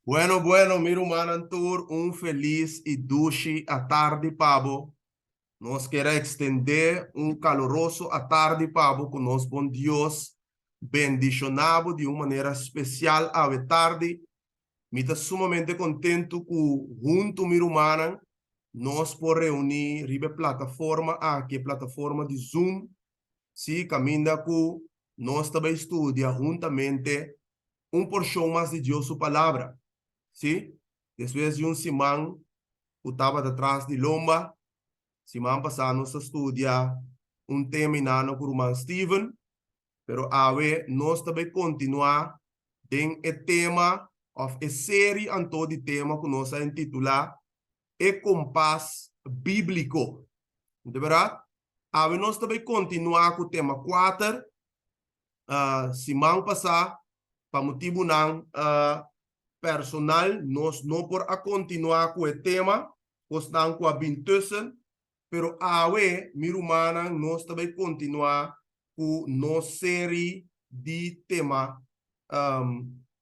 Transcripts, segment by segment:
Bueno, bueno, mi rumannan tur, un felis i dushi atardi pa bo. Nos kier a ekstendé un kaloroso atardi pa bo ku nos bon Dios bendishoná bo di un manera spesial awe tardi. Mi ta sumamente kontentu ku huntu mi rumannan nos por reuní riba e plataforma aki, e plataforma di Zoom, sí, kaminda ku nos ta bai studia huntamente un porshon mas di Dios su Palabra. Sí, despues di un siman ku tabata tras di lomba, siman pasá nos a studia un tema inano ku ruman Steven, pero awe nos ta bai kontinuá den e tema òf e seri anto di tema ku nos a intitulá E Kompas Bíbliko. Nta bèrdat? Awe nos ta bai kontinuá ku tema kuater. Siman pasá, pa motibunan personal, nos no por a kontinuá ku e tema, kosnan ku a bin tussen, pero awe, mi rumannan, nos ta bai kontinuá ku nos seri di tema,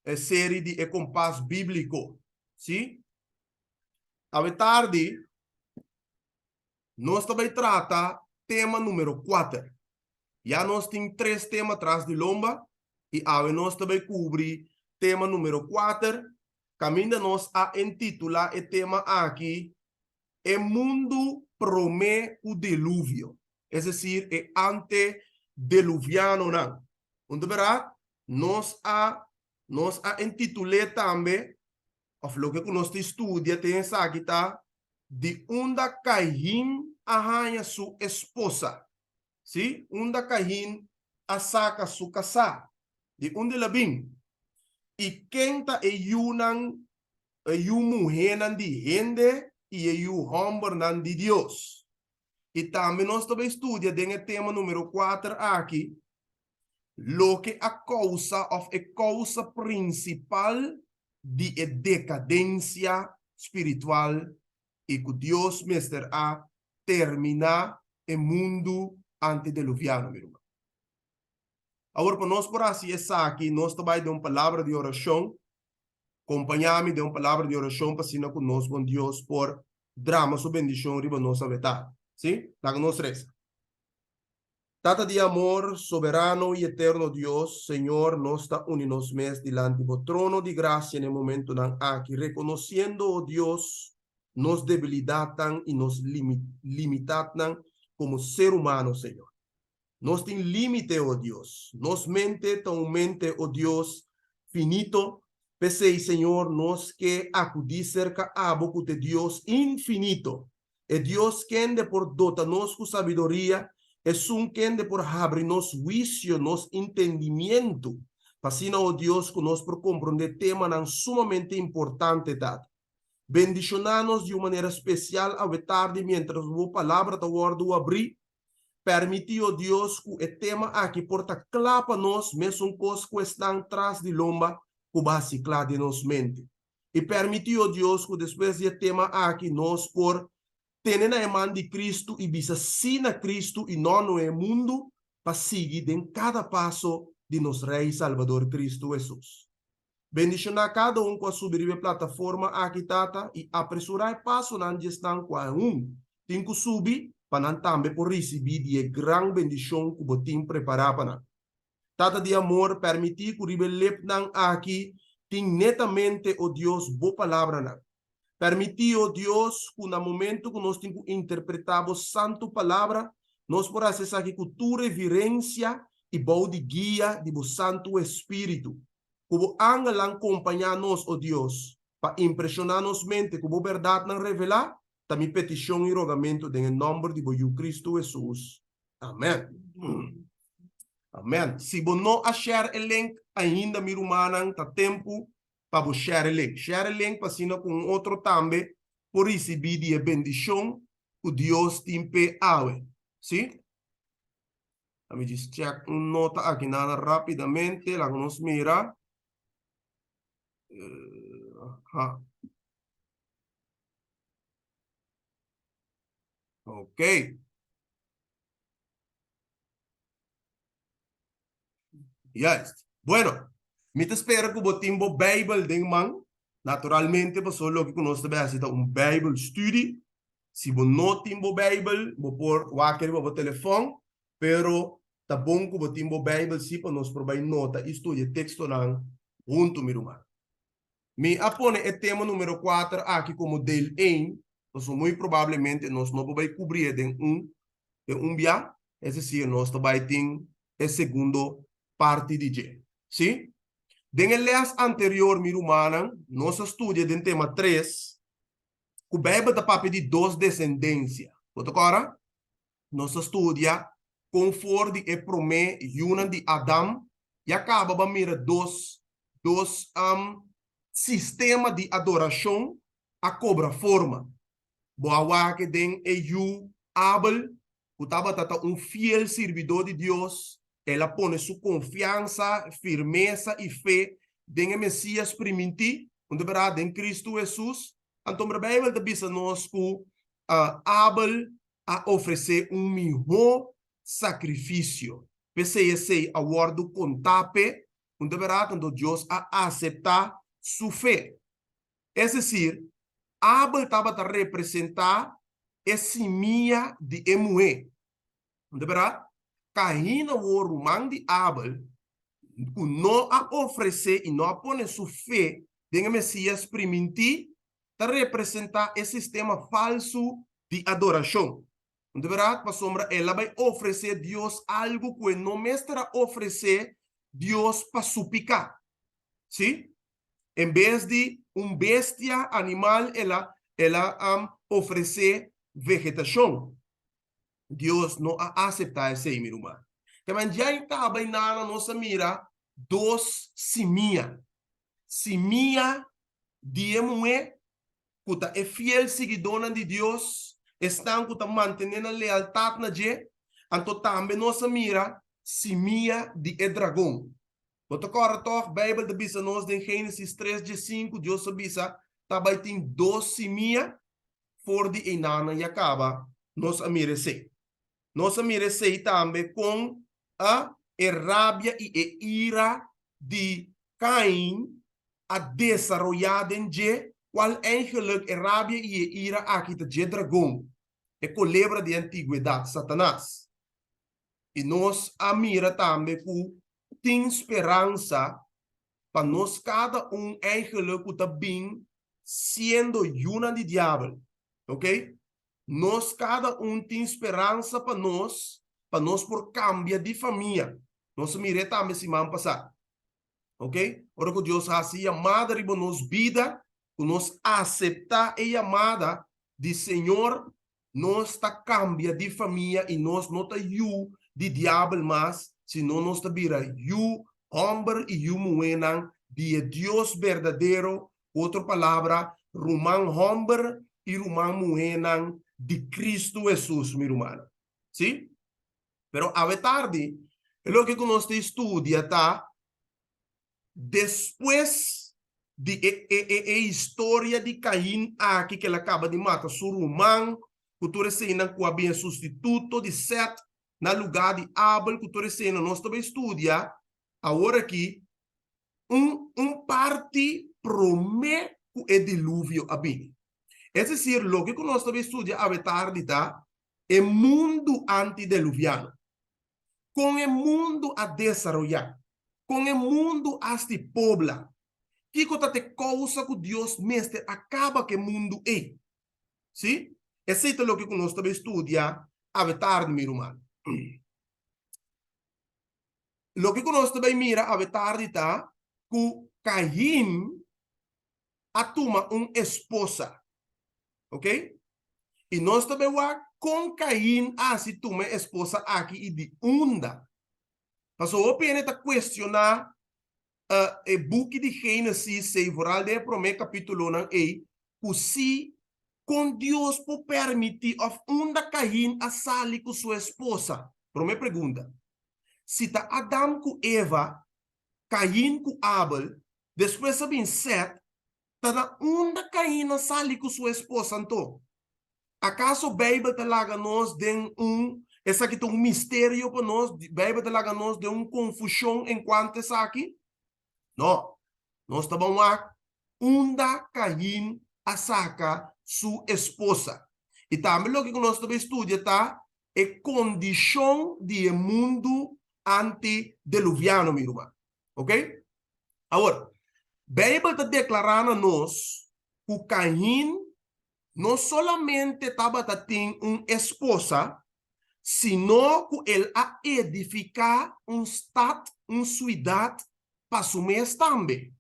e seri di e Kompas Bíbliko. Sí? Awe tardi, nos ta bai trata tema numero kuater. Ya nos tin tres tema tras di lomba i awe nos ta bai kubri tema numero kuater, kaminda nos a entitulá e tema aki E mundu promé ku diluvio, es desir e antedeluvianonan. Un ta bera? Nos a nos a entitul'é tambe, òf loke ku nos ta studia den esaki ta Di unda Kain a haña su esposa. Sí, unda Kain a saka su kasá? Di unda el a bin? I ken ta e yunan, e yu muhénan di hende i e yu hòmbernan di Dios? I tambe nos ta bai studia den e tema número kuater aki, loke a kousa òf e kousa prinsipal di e dekadensia spiritual i ku Dios mester a terminá e mundu antideluviano, mi ruman. Awor, pa nos por hasi esaki, nos ta bai den un palabra di orashon. Kompañá mi den un palabra di orashon pa asina ku nos bon Dios por drama su bendishon riba nos awetá. Sí? Laga nos resa. Tata di amor, soberano i eterno Dios, Señor, nos ta uni nos mes dilanti Bo trono di gracia n'e momentonan aki, reconociendo, o Dios, nos debilidadnan i nos limitadnan como ser humano, Señor. Nos tin limite, o Dios. Nos mente ta un mente, o Dios, finito. P'esei, Señor, nos ke acudí cerca Abo cu t'e Dios infinito, E Dios kende por dota nos ku sabiduria, esun kende por habri nos huisio, nos intendimientu, pa asina, o Dios, ku nos por komprondé temanan sumamente importante, Tata. Bendishoná nos di un manera spesial awe tardi miéntras Bo Palabra ta wòrdu abrí. Pèrmití, o Dios, ku e tema aki por ta kla pa nos, mesun kos ku esnan tras di lomba ku Bo hasi kla den nos mente. I permití, o Dios, ku despues di e tema aki nos por tene na e man di Kristu i bisa sí na Kristu i no no e mundu, pa sigui den kada paso di nos Rei i Salbador Kristu Hesus. Bendishoná kada un ku a subi riba e plataforma aki, Tata, i apresurá e pasonan di esnan ku aun tin ku subi pa nan tambe por risibí di e gran bendishon ku Bo tin prepará pa nan. Tata di amor, permití ku riba e lepnan aki tin netamente, o Dios, Bo palabranan. Permití, o Dios, ku na momento ku nos tin ku interpretá Bo santu Palabra, nos por hasi esaki ku tur reverensia i bou di guia di Bo Santu Espíritu. Ku Bo angelnan kompañá nos, o Dios, pa impreshoná nos mente ku Bo bèrdatnan revelá, ta mi petishon i rogamentu den e nòmber di Bo Yu Kristu Hesus. Amen. Amen. Si bo no a share e link ainda, mi rumannan, ta tempu pa bo share e link. Share e link pa asina ku un otro tambe por risibí di e bendishon ku Dios tin p'e awe. Sí? Ami djis check un nota aki nana rápidamente. Laga nos mira. Aha. Ok. Juist. Bueno, mi ta spera ku bo tin bo Bijbel den man. Naturalmente pasobra loke ku nos ta bai hasi ta un Bijbelstudie. Si bo no tin bo Bijbel, bo por wak riba bo telefòn, pero ta bon ku bo tin bo Bijbel sí pa nos por bai nota i studia e tekstonan huntu, mi ruman. Mi a pone e tema numero kuater aki komo deel één, pasobra muy probablemente nos no por bai kubrié den un den un bia, es desir nos ta bai tin e segundo parti di dje. Sí? Den e lès anterior, mi rumannan, nos a studia den tema tres ku Beibel ta papia di dos desendensia. Bo ta kòrda? Nos a studia kon for di e promé yunan di Adam ya kaba bo a mira dos dos sistema di adorashon a kobra forma. Bo a wak den e yu Abel ku tabata ta un fiel sirbidó di Dios, el a pone su konfiansa, firmesa i fe den e Mesías primintí, un bèrdat, den Kristu Hesus. Anto Beibel ta bisa nos ku Abel a ofresé un mihó sakrifisio. P'esei esei a wòrdu kontá p'e, un bèrdat, anto Dios a aseptá su fe. Es desir, Abel tabata representá e simia di e muhé. No ta bèrdat? Kain awor, ruman di Abel, ku no a ofresé i no a pone su fe den e Mesías primintí, ta representá e sistema falsu di adorashon. No ta bèrdat? Pasobra el a bai ofresé Dios algu ku e no mester a ofresé Dios pa su piká. Sí? En bes di un bestia, animal, el a el a ofresé vegetashon. Dios no a aseptá esei, mi ruman. Te men dja i kaba i nana nos a mira dos simia. Simia di e muhé ku ta e fiel siguidónan di Dios, esnan ku ta mantené nan lealtat na dje, anto tambe nos a mira simia di e dragon. Bo ta kòrda tòg? Beibel ta bisa nos den Génesis tres diesinku, Dios a bisa, Ta bai tin dos simia for di einanan ya kaba. Nos a mira esei. Nos a mira esei tambe kon a e rabia i e ira di Kain a desaroyá den dje, kual eigenlik e rabia i e ira aki ta dje dragon, e kolebra di antigwedat, Satanas. I nos a mira tambe ku tin speransa pa nos kada un eigenlijk ku ta bin siendo yunan di diabel. Ok? Nos kada un tin speransa pa nos, pa nos por kambia di famia. Nos a mir'é tambe siman pasá. Ok? Ora ku Dios hasi yamada riba nos bida, ku nos aseptá e yamada di Señor, Nos ta kambia di famia i nos no ta yu di diabel mas, sino nos ta bira yu hòmber i yu muhénan di e Dios berdadero, ku otro palabra, ruman hòmber i ruman muhénan di Kristu Hesus, mi rumannan. Sí? Pero awe tardi, e loke ku nos ta studia ta Despues di e e e e historia di Cain aki ku el a kaba di mata su ruman, ku tur eseinan ku a bin e sustituto di Sèt na lugá di Abel, ku tur eseinan nos ta bai studia awor aki un un parti promé ku e diluvio a bini. Es desir, loke ku nos ta bai studia awe tardi ta e mundu antideluviano. Kon e mundu a desaroyá? Kon e mundu a hasi pobla? Kiko ta te kousa ku Dios mester a kaba ku e mundu ei? Sí, esei ta loke ku nos ta bai studia awe tardi, mi ruman. Loke ku nos ta bai mira awe tardi ta ku Kain a tuma un esposa. Ok? I nos ta bai wak kon Kain a hasi tuma e esposa aki i di unda. Pasobra hopi hende ta kuestioná e buki di Génesis, sei vooral den e promé kapítulonan ei, ku si kon Dios por permití òf unda Kain a sali ku su esposa. Promé pregunta. Si ta Adam ku Eva Kain ku Abel, despues a bin Sèt, ta na unda Kain a sali ku su esposa anto? Akaso Beibel ta laga nos den un, esaki ta un misterio pa nos, Beibel ta laga nos den un konfushon enkuanto esaki? No, nos ta ban wak. Unda Kain a saka su esposa? I tambe loke ku nos ta bai studia ta e kondishon di e mundu antideluviano, mi ruman. Ok? Awor, Beibel ta deklará na nos ku Kain no solamente tabata tin un esposa, sino ku el a edifiká un stat, un suidat, pa su mes tambe.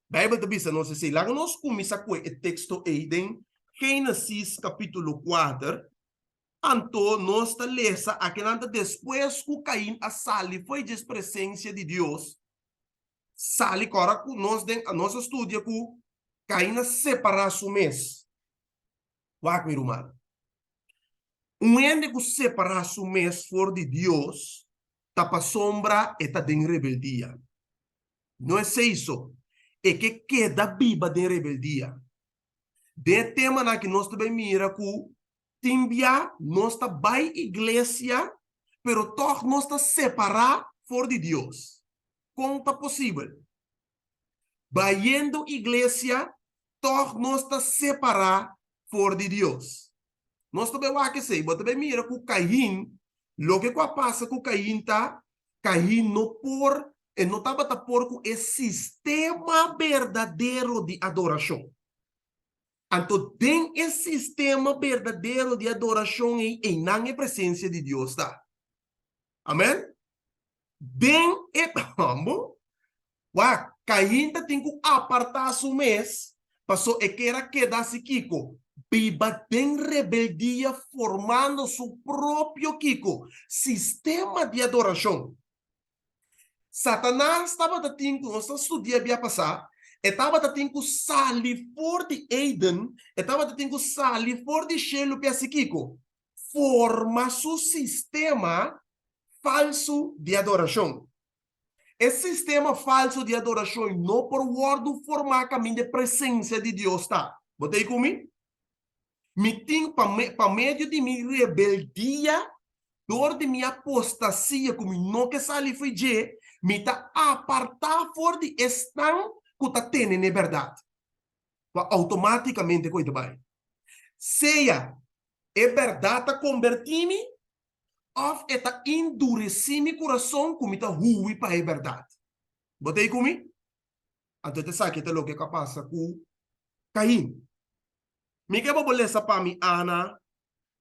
Beibel ta bisa nos esei. Laga nos kuminsá ku e teksto ei den Génesis kapítulo kuater. Anto nos ta lesa akinan ta despues ku Kain a sali fo'i djes presensia di Dios, sali kòrda ku nos den nos a studia ku Kain a separá su mes. Wak mi ruman, un hende ku separá su mes for di Dios ta pasobra e ta den rebeldia. No esei so, e ke keda biba den rebeldia. Den e temanan aki nos ta bai mira ku tin bia nos ta bai iglesia pero tòg nos ta separá for di Dios. Kon ta posibel? Bayendo iglesia tòg nos ta separá for di Dios. Nos ta bai wak esei. Bo ta bai mira ku Kain, loke ku a pasa ku Kain ta, Kain no por, e no tabata por ku e sistema berdadero di adorashon. Anto den e sistema berdadero di adorashon ei, einan e presensia di Dios ta. Amen? Den e tambo, wak, Kain ta tin ku apartá su mes, paso e ker a keda hasi kiko? Biba den rebeldia formando su propio kiko? Sistema di adorashon. Satanas tabata tin ku, nos ta studia bia pasá, e tabata tin ku sali for di Eden, e tabata tin ku sali for di shelu p'e hasi kiko? Forma su sistema falsu di adorashon. E sistema falsu di adorashon no por wòrdu formá kaminda e presensia di Dios ta. Bo ta ei ku mi? Mi tin pa pa medio di mi rebeldia, dor di mi apostasia ku mi no ke sali fo'i dje, mi ta apartá for di esnan ku ta tene n'e bèrdat. Ku outomátikamente ku ei ta bai. Sea e bèrdat ta kombertí mi òf e ta enduresí mi kurason ku mi ta hui pa e bèrdat. Bo ta ei ku mi? Anto e ta esaki ta loke ku a pasa ku Kain. Mi ke bo bo lesa pa mi, Ana.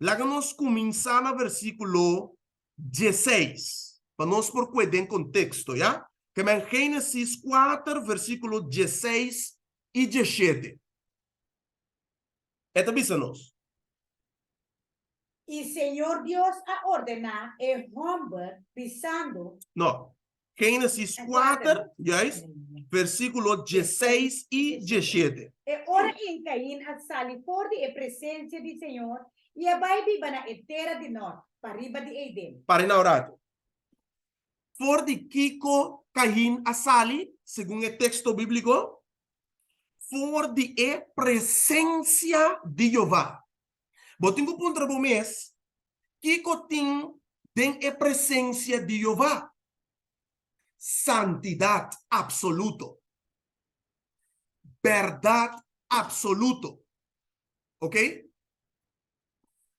Laga nos kuminsá na versíkulo dieseis, pa nos por kue den konteksto, ya? Ke men Génesis kuater, versíkulo dieseis i dieshete. E ta bisa nos. I Señor Dios a ordená e hòmber, bisando. No. Génesis kuater, juist, versíkulo dieseis i dieshete. E ora ei Kain a sali for di e presensia di Señor i a bai biba na e tera di nòrt, pariba di Eden. Para na un ratu. For di kiko Kain a sali, segun e teksto bíbliko? For di e presensia di Jehová. Bo tin ku puntra bo mes, Kiko tin den e presensia di Jehová? Santidat apsoluto. Bèrdat apsoluto. Oke?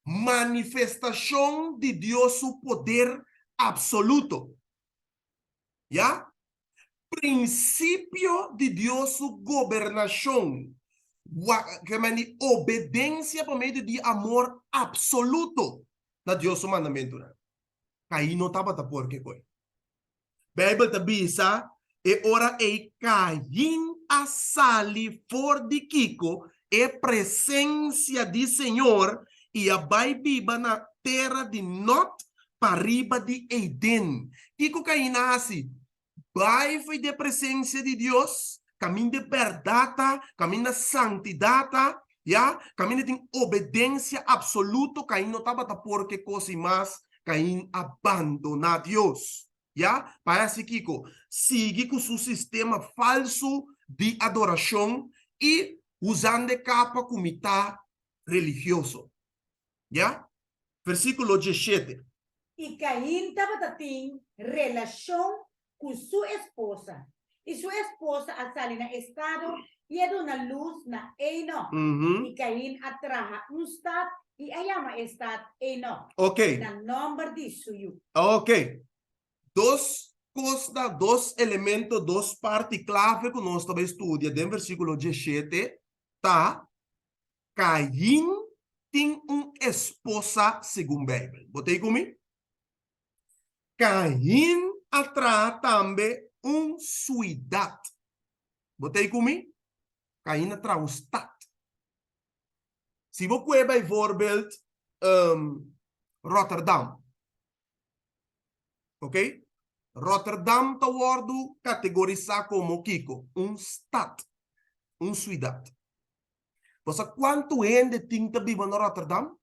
Manifestashon di Dios su poder apsoluto. Ya? Prinsipio di Dios su gobernashon, ke men di obedensia pa medio di amor apsoluto na Dios su mandamentunan. Kain no tabata por ke koe. Beibel ta bisa, E ora ei Kain a sali for di kiko? E presensia di Señor i a bai biba na tera di Nòt pariba di Eden. Kiko Kain a hasi? Bai fo'i di e presensia di Dios, kaminda e bèrdat ta, kaminda santidat ta, ya, kaminda tin obedensia apsoluto. Kain no tabata por ke kos i mas, Kain a bandoná Dios, ya. Pa e hasi kiko? Sigui ku su sistema falsu di adorashon i usando e kapa ku mi ta religioso. Ya. Versíkulo diesshete. I Kain tabata tin relashon ku su esposa, I su esposa a sali na estado i a duna lus na Enok. I Kain a traha un stat i a yama e stat Enok, na nòmber di su yu. Ok. Dos kos ta dos elemento, dos parti klave ku nos ta bai studia den versíkulo diesshete ta, Kain tin un esposa segun Beibel. Bo ta ei ku mi? Kain a traha tambe un suidat. Bo ta ei ku mi? Kain a traha un stat. Si bo kue bijvoorbeeld Rotterdam, ok? Rotterdam ta wòrdu kategorisá komo kiko? Un stat, un suidat. Bo sa kuantu hende tin ta biba na Rotterdam?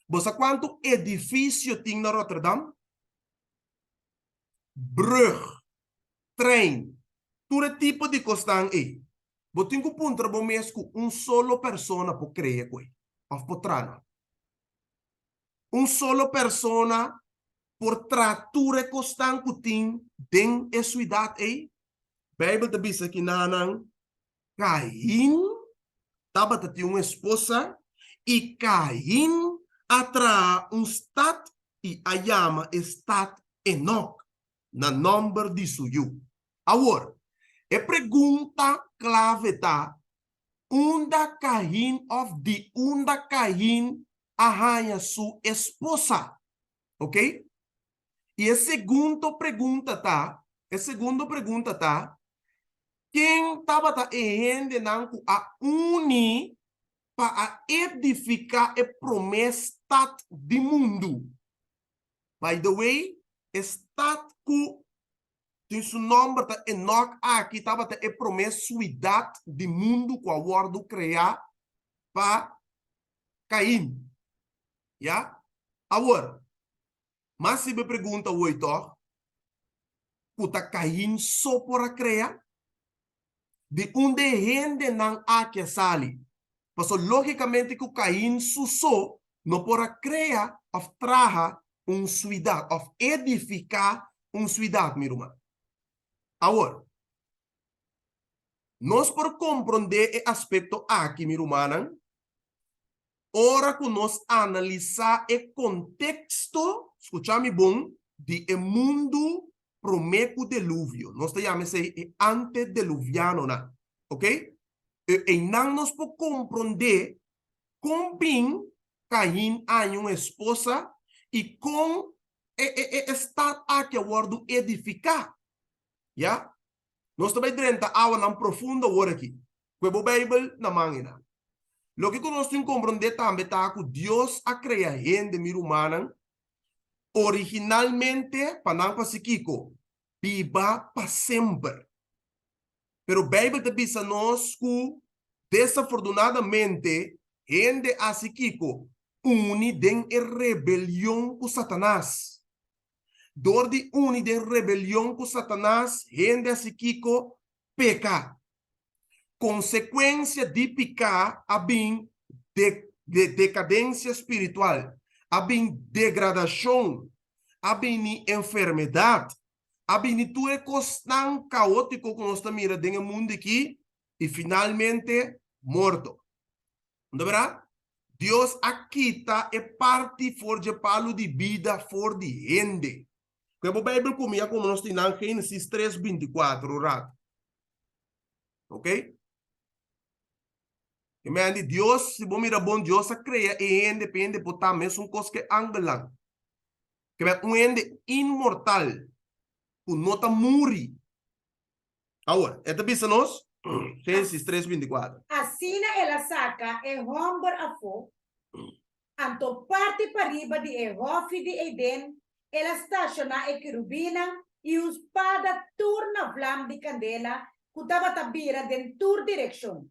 Bo sa kuantu edifisio tin na Rotterdam? Brug, trein, tur e tipo di kosnan ei. Bo tin ku puntra bo mes ku un solo persona por krea ku ei òf por traha nan. Un solo persona por traha tur e kosnan ku tin den e suidat ei? Beibel ta bisa kinanan Kain tabata tin un esposa, i Kain a traha un stat i a yama e stat Enok, na nòmber di su yu. Awor, e pregunta klave ta, Unda Kain òf di unda Kain a haña su esposa? Oke? I e segundo pregunta ta, e segundo pregunta ta, Ken tabata e hendenan ku a uni pa a edifiká e promé stat di mundu? By the way, e stat ku tin su nòmber ta Enòk aki tabata e promé suidat di mundu ku a wòrdu kreá pa Kain. Ya? Awor, Mas si bo pregunta woi tòg, ku ta Kain so por a krea? Di unda e hendenan aki a sali? Pasobra lógikamente ku Kain su so no por a krea òf traha un suidat òf edifiká un suidat, mi ruman. Awor, nos por komprondé e aspekto aki, mi rumannan, Ora ku nos analisá e konteksto, skucha mi bon, di e mundu promé ku deluvio, nos ta yama esei e antedeluvianonan, oke? E einan nos por komprondé kon bin Kain haña un esposa i kon e e e stat aki a wòrdu edifiká, ya? Nos ta bai drenta awanan profundo awor aki. Ku e bo Beibel na man einan. Loke ku nos tin komprondé tambe ta ku Dios a krea hende, mi rumannan, originalmente pa nan hasi kiko? Biba pa semper. Pero Beibel ta bisa nos ku desafortunadamente hende a hasi kiko? Uni den e rebelion ku Satanas. Dor di uni den rebelion ku Satanas, hende a hasi kiko? Peka. Konsekuensia di piká a bin dekadensia spiritual, a bin degradashon, a bini enfermedat, a bini tur e kosnan kaótiko ku nos ta mira den e mundu aki i finalmente morto. No ta bèrdat? Dios a kita e parti for dje palu di bida for di hende. Ku e bo Beibel ku mi a komo nos tin nan Génesis tres binti kuater un ratu. Ok? E men di Dios, si bo mira bon, Dios a krea e hende pa e hende por ta mesun kos ku e angelnan. Ke men un hende inmortal ku no ta muri. Awor, e ta bisa nos, Génesis tres 24. Asina el a saka e hòmber afó, anto parti pariba di e hòfi di Eden el a stashoná e kerubinnan i un spada tur na vlam di kandela ku tabata bira den tur direkshon,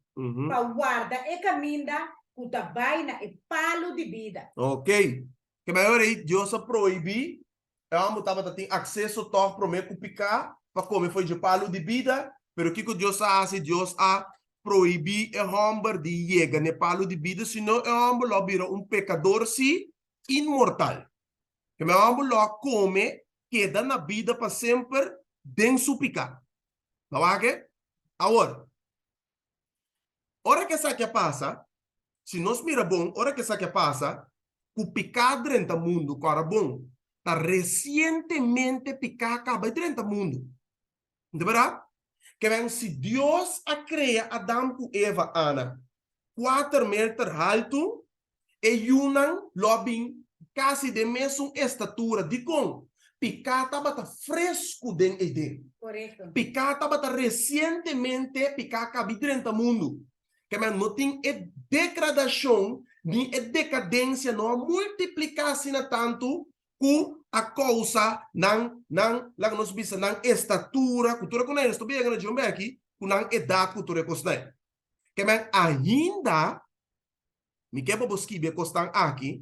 pa warda e kaminda ku ta bai na e palu di bida. Ok. Ke mayor ei Dios a prohibí e hòmber tabata tin akseso tòg promé ku piká pa kome for dje palu di bida, pero kiko Dios a hasi? Dios a prohibí e hòmber di yega n'e palu di bida, sino e hòmber lo a bira un pekador, sí, inmortal. E hòmber lo a kome, keda na bida pa semper den su piká. Bo wak e? Awor, ora ku esaki a pasa, si nos mira bon, ora ku esaki a pasa, ku piká drenta mundu, kòrda bon, ta resientemente piká kaba di drenta mundu. Di bèrdat? Ke men si Dios a krea Adam ku Eva ana kuater meter haltu, e yunan lo a bin kasi den mesun estatura. Dikon? Piká tabata fresku den Eden. Piká tabata resientemente, piká a kabi drenta mundu. Ke men no tin e degradashon ni e dekadensia no a multipliká asina tantu ku a kousa nan, nan, laga nos bisa, nan estatura, ku tur e kosnan, nos ta yega na dje aki, ku nan edat ku tur e kosnan. Ke men ainda, mi ke pa bo skibi e kosnan aki,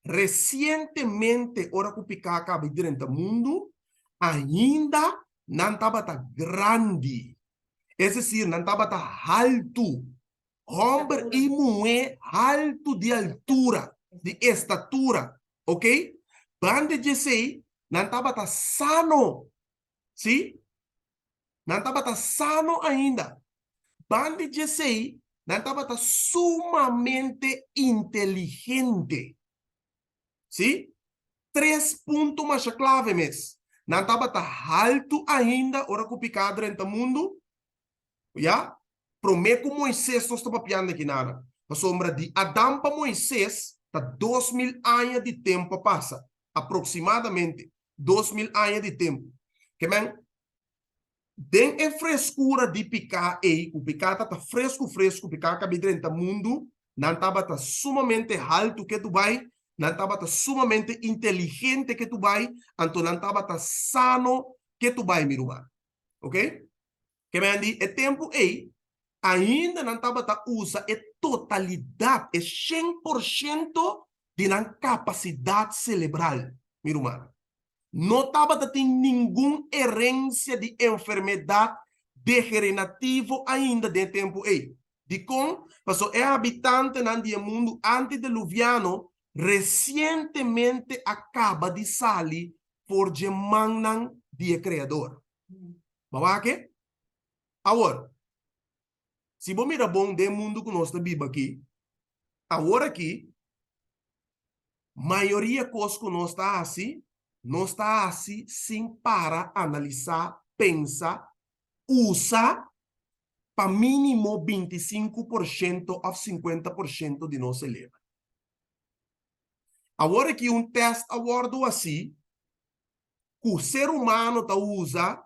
resientemente ora ku piká a kaba di drenta mundu, ainda nan tabata grandi, es desir, nan tabata haltu. Hòmber i muhé haltu di altura, di estatura, ok? Banda di esei, nan tabata sano, sí, nan tabata sano ainda. Banda di esei, nan tabata sumamente inteligente, sí. Tres punto masha klave mes. Nan tabata haltu ainda ora ku piká drenta mundu, ya. Promé ku Moises nos ta papiando aki nada, pasobra di Adam pa Moises ta 2000 aña di tempu a pasa, aproksimadamente 2000 aña di tempu. Ke men, den e freskura di piká ei, ku piká ta ta fresku fresku, piká a kabi drenta mundu, nan tabata sumamente haltu ke tu bai, nan tabata sumamente inteligente ke tu bai, anto nan tabata sano ke tu bai, mi ruman. Oke? Ke men di e tempu ei, ainda nan tabata usa e totalidat, e 100% di nan kapasidat selebral, mi ruman. No tabata tin ningun herensia di enfermedat degerenativo ainda den e tempu ei. Dikon? Pasobra e habitantenan di e mundu antideluviano resientemente a kaba di sali for dje mannan di e Kreador. Bo wak e? Awor, si bo mira bon den mundu ku nos ta biba aki, awor aki, mayoria kos ku nos ta hasi, nos ta hasi sin para analisá, pensa, usa pa mínimo 25% òf 50% di nos selebre. Awor aki un tèst a wòrdu hasí ku ser humano ta usa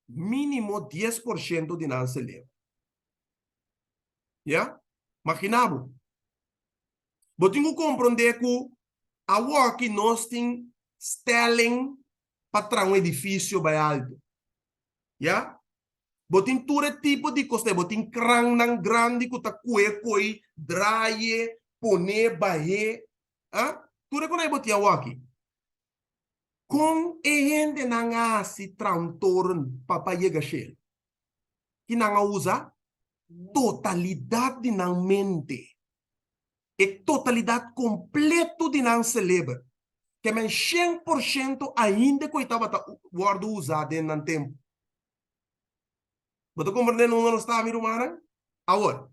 mínimo 10% di nan selebre. Ya? Magina bo. Bo tin ku komprondé ku awoki nos tin stelling pa traha un edifisio bai altu. Ya? Bo tin tur e tipo di kos, bo tin krannan grandi ku ta kue koi, draye, pone, bah'é. Ah? Tur e konai bo tin awoki. Kon e hendenan a hasi traha un toren pa pa yega shelu? Ki nan a usa? Totalidat di nan mente. E totalidat kompleto di nan seleber. Ke men 100% ainda ku e tabata wòrdu usá den nan tempu. Bo ta komprendé na unda nos ta, mi rumannan? Awor,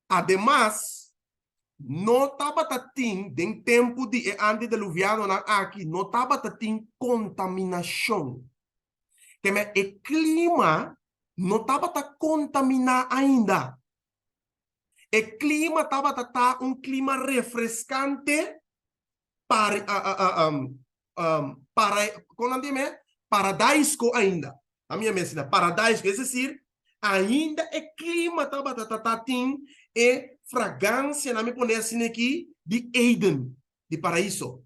Ademas, no tabata tin, den tempu di e antideluvianonan aki, no tabata tin kontaminashon. Keme e klima no tabata kontaminá ainda. E klima tabata ta un klima refreskante para para kon nan di me paradaisko ainda a mi a mensina paradaisko es desir ainda e klima tabata ta ta tin e fragansia nan mi pone asina aki di Eden di paraiso.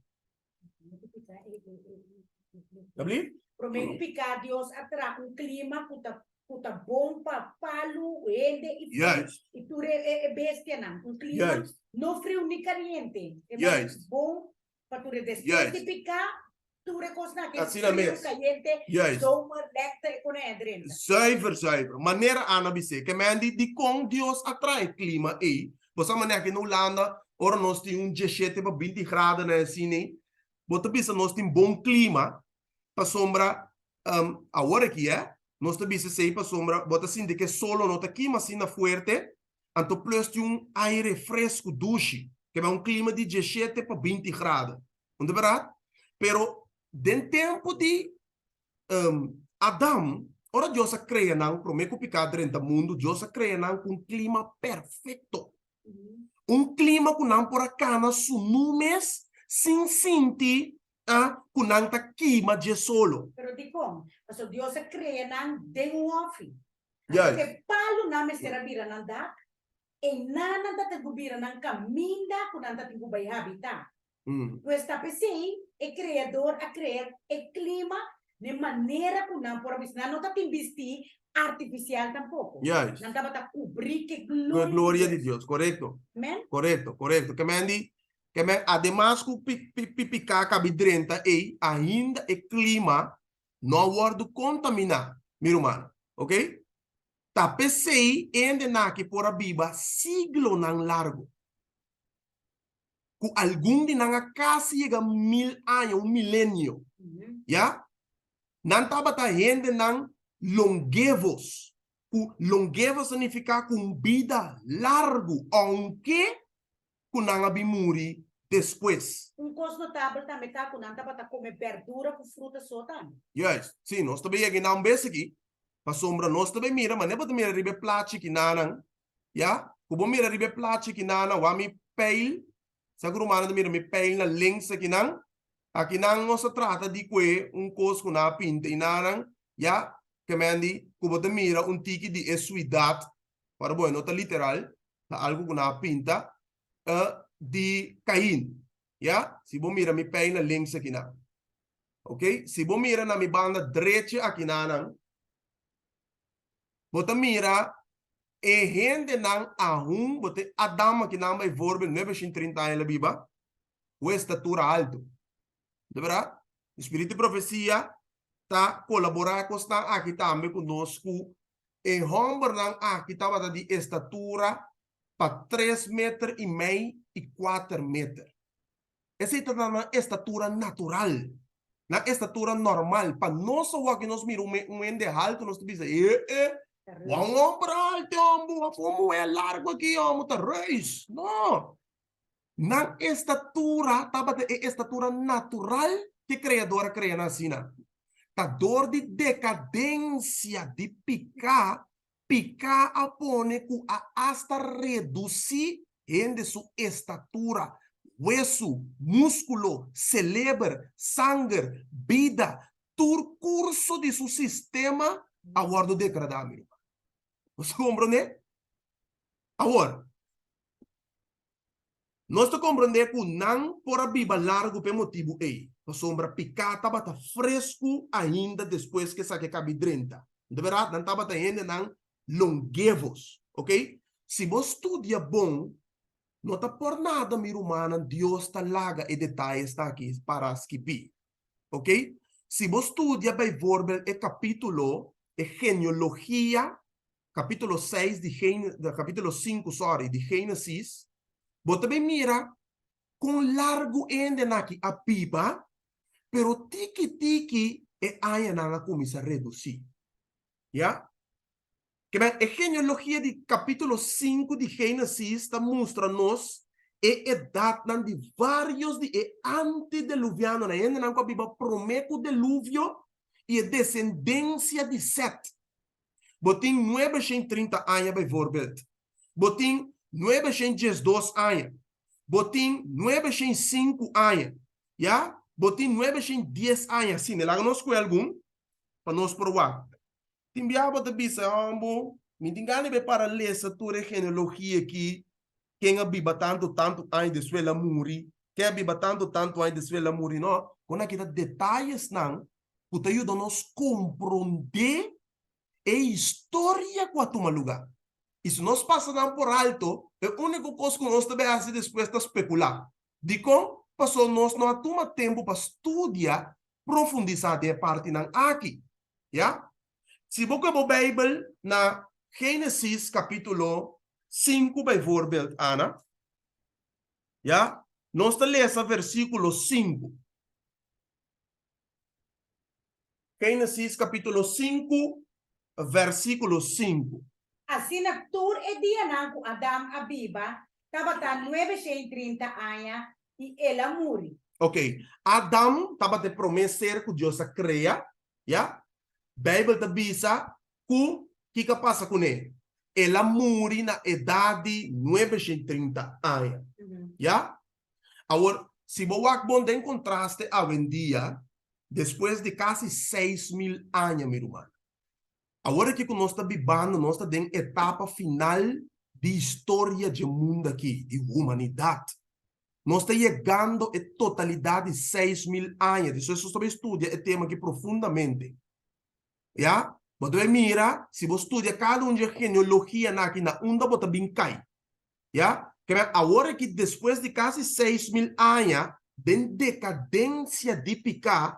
Prome ku piká Dios a traha un klima ku ta ku ta bon pa palu, hende i fruit i tur e bestianan. Un klima no friu ni kaliente. E mas bon pa tur e despues di piká tur e kosnan aki friu, kayente, zomer, lènte e kon a drenta. Zuiver, zuiver. Manera Ana bis'é, ke men di dikon Dios a traha e klima ei? Bo sa manera aki na Hulanda ora nos tin un dieshete pa binti grado na asina ei, bo ta bisa nos tin bon klima pasobra awor aki. Nos ta bisa esei pasobra bo ta sinti ku e solo no ta kima asina fuerte, anto plus tin un aire fresku dushi, ke bai un klima di diesshete pa binti grado. No ta bèrdat? Pero den tempu di Adam, ora Dios a krea nan promé ku piká drenta mundu, Dios a krea nan ku un klima perfekto. Un klima ku nan por a kana sunú mes sin sinti ku nan ta kima dje solo. Pero dikon? Pasobra Dios a krea nan den un hòfi. Anto e palunan mester a bira nan dak, einan nan ta tin ku bira nan kaminda ku nan ta tin ku bai habitá. Pues ta p'esei e Kreador a krea e klima n'e manera ku nan por a bisti. Nan no ta tin bistí artifisial tampoko. Nan tabata kubrí ku e gloria di Dios. Gloria di Dios, korekto. Amen? Korekto, korekto. Ke men di, ke men ademas ku piká kabi drenta ei, ainda e klima no a wòrdu kontaminá, mi ruman. Oke? Ta p'esei hende aki por a biba siglonan largu. Ku algun di nan a kasi yega mil aña, un milenio. Ya? Nan tabata hendenan longevos, ku longevos ta nifiká ku un bida largu, ounke ku nan a bin muri despues. Un kos notabel tambe ta ku nan tabata kome bèrdura ku fruta so tambe. Juist. Sí, nos ta bin yega einan un bes aki, pasobra nos ta bin mira, manera bo ta mira riba e plachi kinanan, Ya, ku bo mira riba e plachi kinan, wak mi peil, sa ku rumannan ta mira mi peil na links akinan, akinan nos a trata di kue un kos ku nan a pinta enanan, ya, ke men di ku bo ta mira un tiki di e suidat, ora bo e no ta literal, ta algu ku nan a pinta, di Cain, ya, si bo mira mi peil na links akinan. Ok, si bo mira na mi banda drechi akinanan, Bo ta mira e hendenan ahun, bo ta Adam akinan bijvoorbeeld 930 aña el a biba, ku estatura alto. De berdad? E spiritu di profesia ta kolaborá e kosnan aki tambe ku nos ku e hòmbernan aki tabata di estatura pa tres meter i mei i kuater meter. Esei ta nan estatura natural, nan estatura normal. Pa nos awor ku nos mira un hende haltu nos ta bisa, e e, wak un homber haltu e homber, wak un muher largu aki e homber ta reus. No! Nan estatura tabata e estatura natural ku e Kreador a krea nan asina. Ta dor di dekadensia di piká Piká a pone ku a asta redusí hende su estatura, wesu, múskulo, seleber, sanger, bida, tur kurso di su sistema a wòrdu degradá, mi ruman. Nos ta komprondé? Awor, Nos ta komprondé ku nan por a biba largu p'e motibu ei, pasobra piká tabata fresku ainda despues ku esaki a kabi drenta. De bèrdat, nan tabata hendenan longevos, oke? Si bo studia bon, no ta por nada, mi rumannan, Dios ta laga e detayesnan aki para skibí, oke? Si bo studia bijvoorbeeld e kapítulo, e genealogia capítulo 6 di Gen, capítulo 5, sorry, di Génesis, bo ta bin mira kon largu hendenan aki a biba, pero tiki tiki e añanan a kuminsá redusí. Ya? Ke men, e genealogia di capítulo 5 di Génesis ta mustra nos e edatnan di vários di e antideluvianonan, hendenan ku a biba promé ku deluvio, i e desendensia di Sèt. Bo tin nuebeshen trinta aña bijvoorbeeld. Bo tin nuebeshen diesdos aña. Bo tin nuebeshen sinku aña. Ya? Bo tin nuebeshen dies aña. Asina, laga nos kohe algun pa nos por wak. Tin biaha bo ta bisa, Hombo, mi tin gana di bai para lesa tur e genealogia aki, ken a biba tantu tantu aña despues el a muri, ken a biba tantu tantu aña despues el a muri. No, kon aki ta detayesnan ku ta yuda nos komprondé e historia ku a tuma lugá. I si nos pasa nan por alto, e úniko kos ku nos ta bai hasi despues ta spekulá. Dikon? Pasobra nos no a tuma tempu pa studia, profundisá den e partinan aki. Ya? Si bo kohe bo Beibel na Génesis kapítulo sinku baivoorbeeld, Ana, ya, nos ta lesa versíkulo sinku. Génesis capítulo 5, versíkulo sinku. Asina tur e dianan ku Adam a biba tabata nuebeshen trinta aña i el a muri. Ok, Adam tabata e promé ser ku Dios a krea, ya. Beibel ta bisa ku kiko a pasa kuné? El a muri na edat di nuebeshen trinta aña, ya. Awor, si bo wak bon den kontraste awendia, despues di kasi 6000 aña, mi ruman. Awor aki ku nos ta bibando, nos ta den etapa final di historia dje mundu aki, di humanidat. Nos ta yegando e totalidat di 6000 aña. Despues nos ta bai studia e tema aki profundamente. Ya? Bo ta bai mira, si bo studia kada un dje genealogianan aki, na unda bo ta bin kai. Ya? Keme awor aki despues di kasi 6000 aña den dekadensia di piká,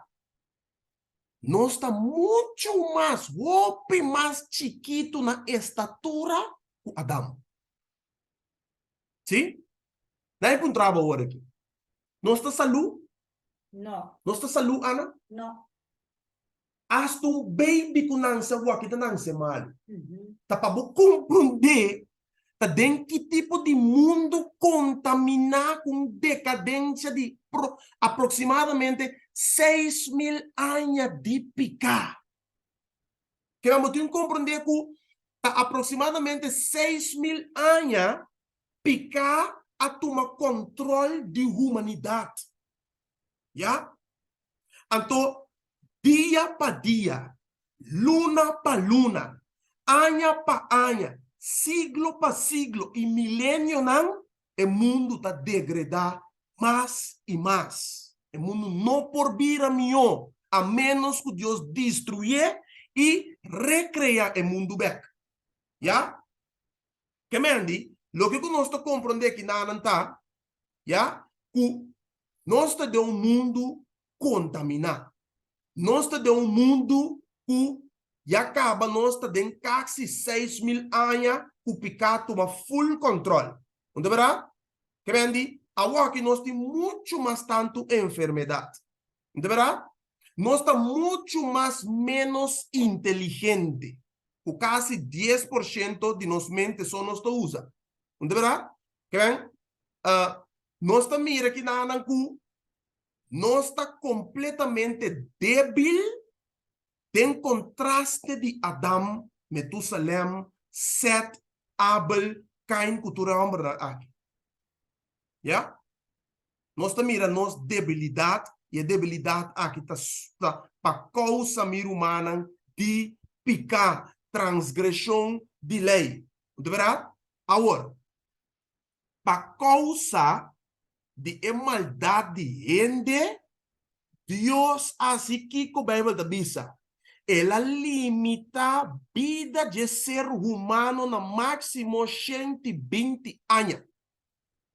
nos ta muchu mas, hopi mas chikitu na estatura ku Adam. Sí? Nan e puntra bo awor aki. Nos ta salú? No. Nos ta salú, Ana? No. Hasta un baby ku nanse awor aki ta nanse malu. Ta pa bo komprondé ta den ki tipo di mundu kontaminá ku un dekadensia di aproksimadamente 6000 aña di piká. Keda bo tin komprondé ku ta aproksimadamente 6000 aña piká a tuma kòntròl di humanidat. Ya? Anto, dia pa dia, luna pa luna, aña pa aña, siglo pa siglo i milenionan, e mundu ta degredá mas i mas. E mundu no por bira mihó a ménos ku Dios destruyé i rekreá e mundu bèk. Ya? Ke men di, loke ku nos ta komprondé kinanan ta, ya, ku nos ta den un mundu kontaminá. Nos ta den un mundu ku ya kaba nos ta den kasi 6000 aña ku piká tuma full kòntròl. No ta bèrdat? Ke men di, awor aki nos tin muchu mas tantu enfermedat. No ta bèrdat? Nos ta muchu mas ménos inteligente, ku kasi 10% di nos mente so nos ta usa. No ta bèrdat? Ke men, nos ta mira kinanan ku nos ta kompletamente débil den kontraste di Adam, Metusalem, Set, Abel, Kain ku tur e hòmbernan aki. Ya? Nos ta mira nos debilidat i e debilidat aki ta ta pa kousa, mi rumannan, di piká, transgreshon di lei. No ta bèrdat? Awor, pa kousa di e maldat di hende, Dios a hasi kiko Beibel ta bisa? El a limitá bida dje ser humano na máksimo 120 aña.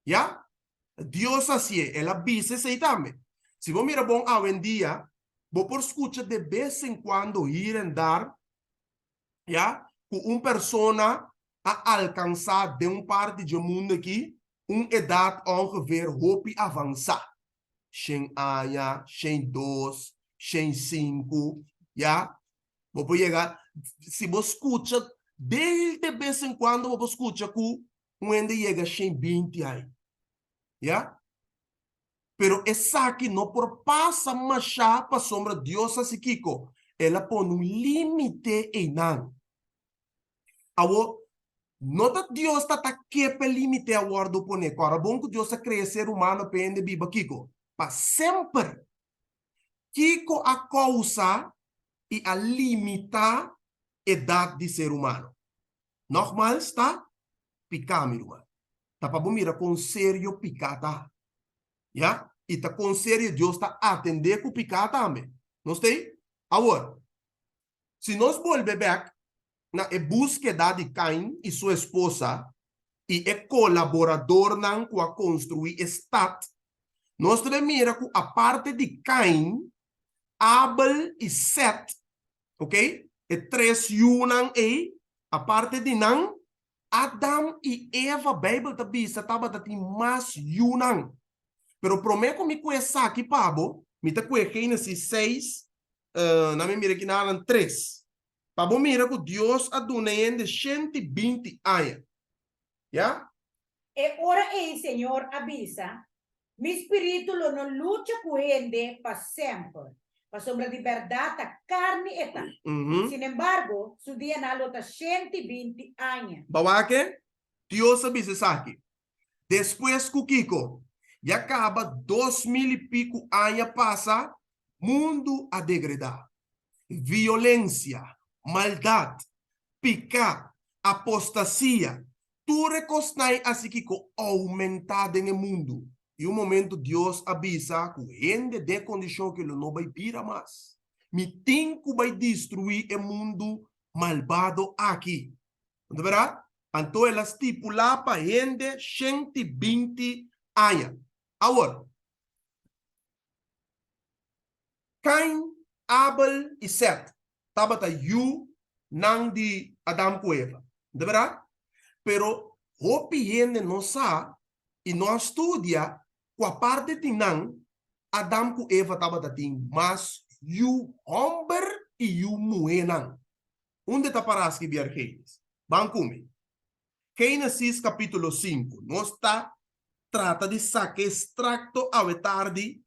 Ya? Dios a hasié, el a bisa esei tambe. Si bo mira bon awendia, bo por skucha de bes en kuando hier en dar, ya, ku un persona a alkansá den un parti dje mundu aki un edat ongeveer hopi avansá, 100 aña, 102, 105, ya. Bo por yega, si bo skucha, del de bes en kuando bo por skucha ku un hende yega 120 aña, ya. Pero esaki no por pasa mashá pasobra Dios a hasi kiko? El a pone un límite einan. Awor, no ta Dios ta ta ke pa e límite a wòrdu poné. Kòrda bon ku Dios a krea ser humano pa e hende biba kiko? Pa semper. Kiko a kousa i a limitá edat di ser humano? Nògmals ta piká, mi ruman. Ta pa bo mira kon serio piká ta. Ya? I ta kon serio Dios ta atendé ku piká tambe. Nos ta ei? Awor, si nos bolbe bèk na e búskeda di Kain i su esposa i e kolaboradornan ku a konstruí e stat, nos ta bai mira ku aparte di Kain, Abel i Sèt, oke, e tres yunan ei, aparte di nan, Adam i Eva, Beibel ta bisa, tabata tin mas yunan. Pero promé ku mi kue esaki pa bo, mi ta kue Génesis 6, na mi mira ki na halan 3. Pa bo mira ku Dios a duna e hende 120 aña. Ya? E ora ei Señor a bisa, Mi spiritu lo no lucha ku hende pa semper, pasobra di bèrdat ta karni e ta. Sinembargo, su dianan lo ta 120 aña. Bo wak? Dios a bisa esaki. Despues ku kiko? Ya kaba 2000 i piku aña pasa, mundu a degredá. Violensia, maldat, piká, apostasia, tur e kosnan a sigui kiko oumentá den e mundu. I un momentu Dios a bisa ku hende den e kondishon ke lo no bai bira mas. Mi tin ku bai destruí e mundu malbado aki. No ta bèrdat? Anto el a stipulá pa hende 120 aña. Awor, Kain, Abel i Sèt tabata yu nan di Adam ku Eva. No ta bèrdat? Pero hopi hende no sa i no a studia ku aparte di nan, Adam ku Eva tabata tin mas yu hòmber i yu muhénan. Unda ta pará skibi Argenis? Ban ku mi. Génesis kapítulo 5. Nos ta trata di saka estrakto awe tardi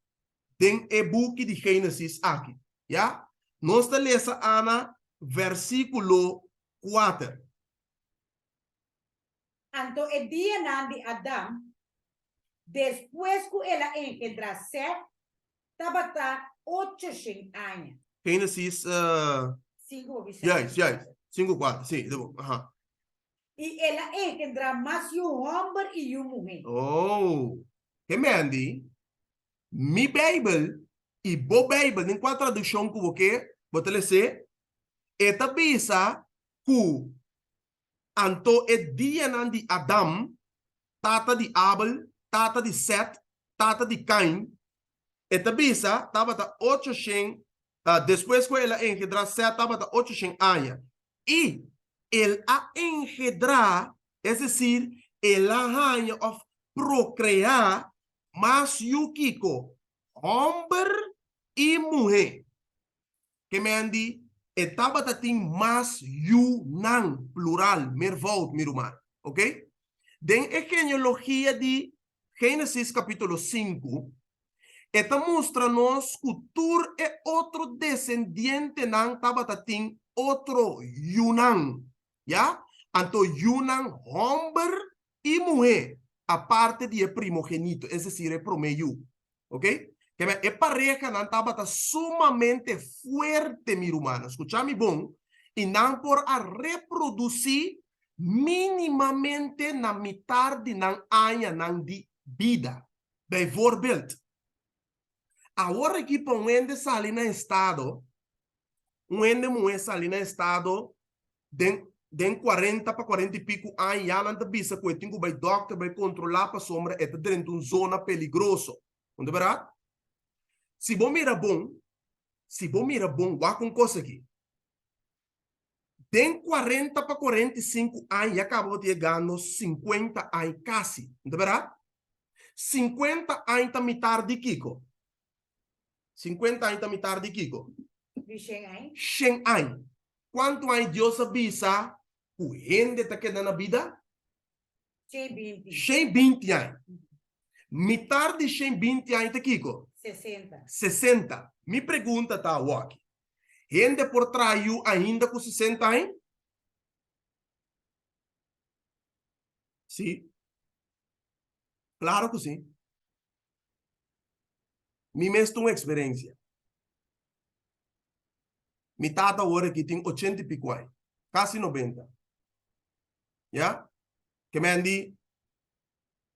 den e buki di Génesis aki. Ya? Nos ta lesa ana versíkulo 4. Anto e dianan di Adam, despues ku el a engendrá Sèt, tabata 800 aña. Génesis 5 bo bisa. Juist, juist. 5 4, sí, ta bon. Aha. I el a engendrá mas yu hòmber i yu muhé. Oh, ke Mandy, mi Beibel i bo Beibel, den kua tradukshon ku bo ke, bo ta les'é, e ta bisa ku Anto e dianan di Adam, tata di Abel, tata di Sèt, tata di Kain, e ta bisa, tabata 800, despues ku el a engendrá Sèt tabata 800 aña. I el a engendrá, es desir, el a haña òf prokreá mas yu kiko? Hòmber i muhé. Ke men di e tabata tin mas yunan, plural, meervoud, mi ruman. Ok? Den e genealogia di Génesis kapítulo 5, e ta mustra nos ku tur e otro desendientenan tabata tin otro yunan. Ya? Anto yunan hòmber i muhé, aparte di e primogenito, es desir, e promé yu. Ok? Keme e parehanan tabata sumamente fuerte, mi rumannan. Skucha mi bon. I nan por a reprodusí mínimamente na mitar di nan añanan di bida. Bijvoorbeeld, awor aki pa un hende sali na estado, un hende muhé sali na estado den den 40 pa 40 i piku aña ya nan ta bisa ku e tin ku bai dòkter bai kontrolá pasobra e ta drenta un zona peligroso. No ta bèrdat? Si bo mira bon, si bo mira bon, wak un kos aki. Den 40 pa 45 aña ya kaba bo ta yegando 50 aña kasi. No ta bèrdat? 50 aña ta mitar di kiko? 50 aña ta mitar di kiko? Di shen aña. Shen aña. Kuantu aña Dios a bisa ku hende ta keda na bida? 120. 120 aña. Mitar di 120 aña ta kiko? 60. 60. Mi pregunta ta awoki. Hende por traha yu ainda ku 60 aña? Sí. Klaro ku sí. Mi mes ta un eksperensia. Mi tata awor aki tin 80 i piku aña, kasi 90. Ya? Ke men di,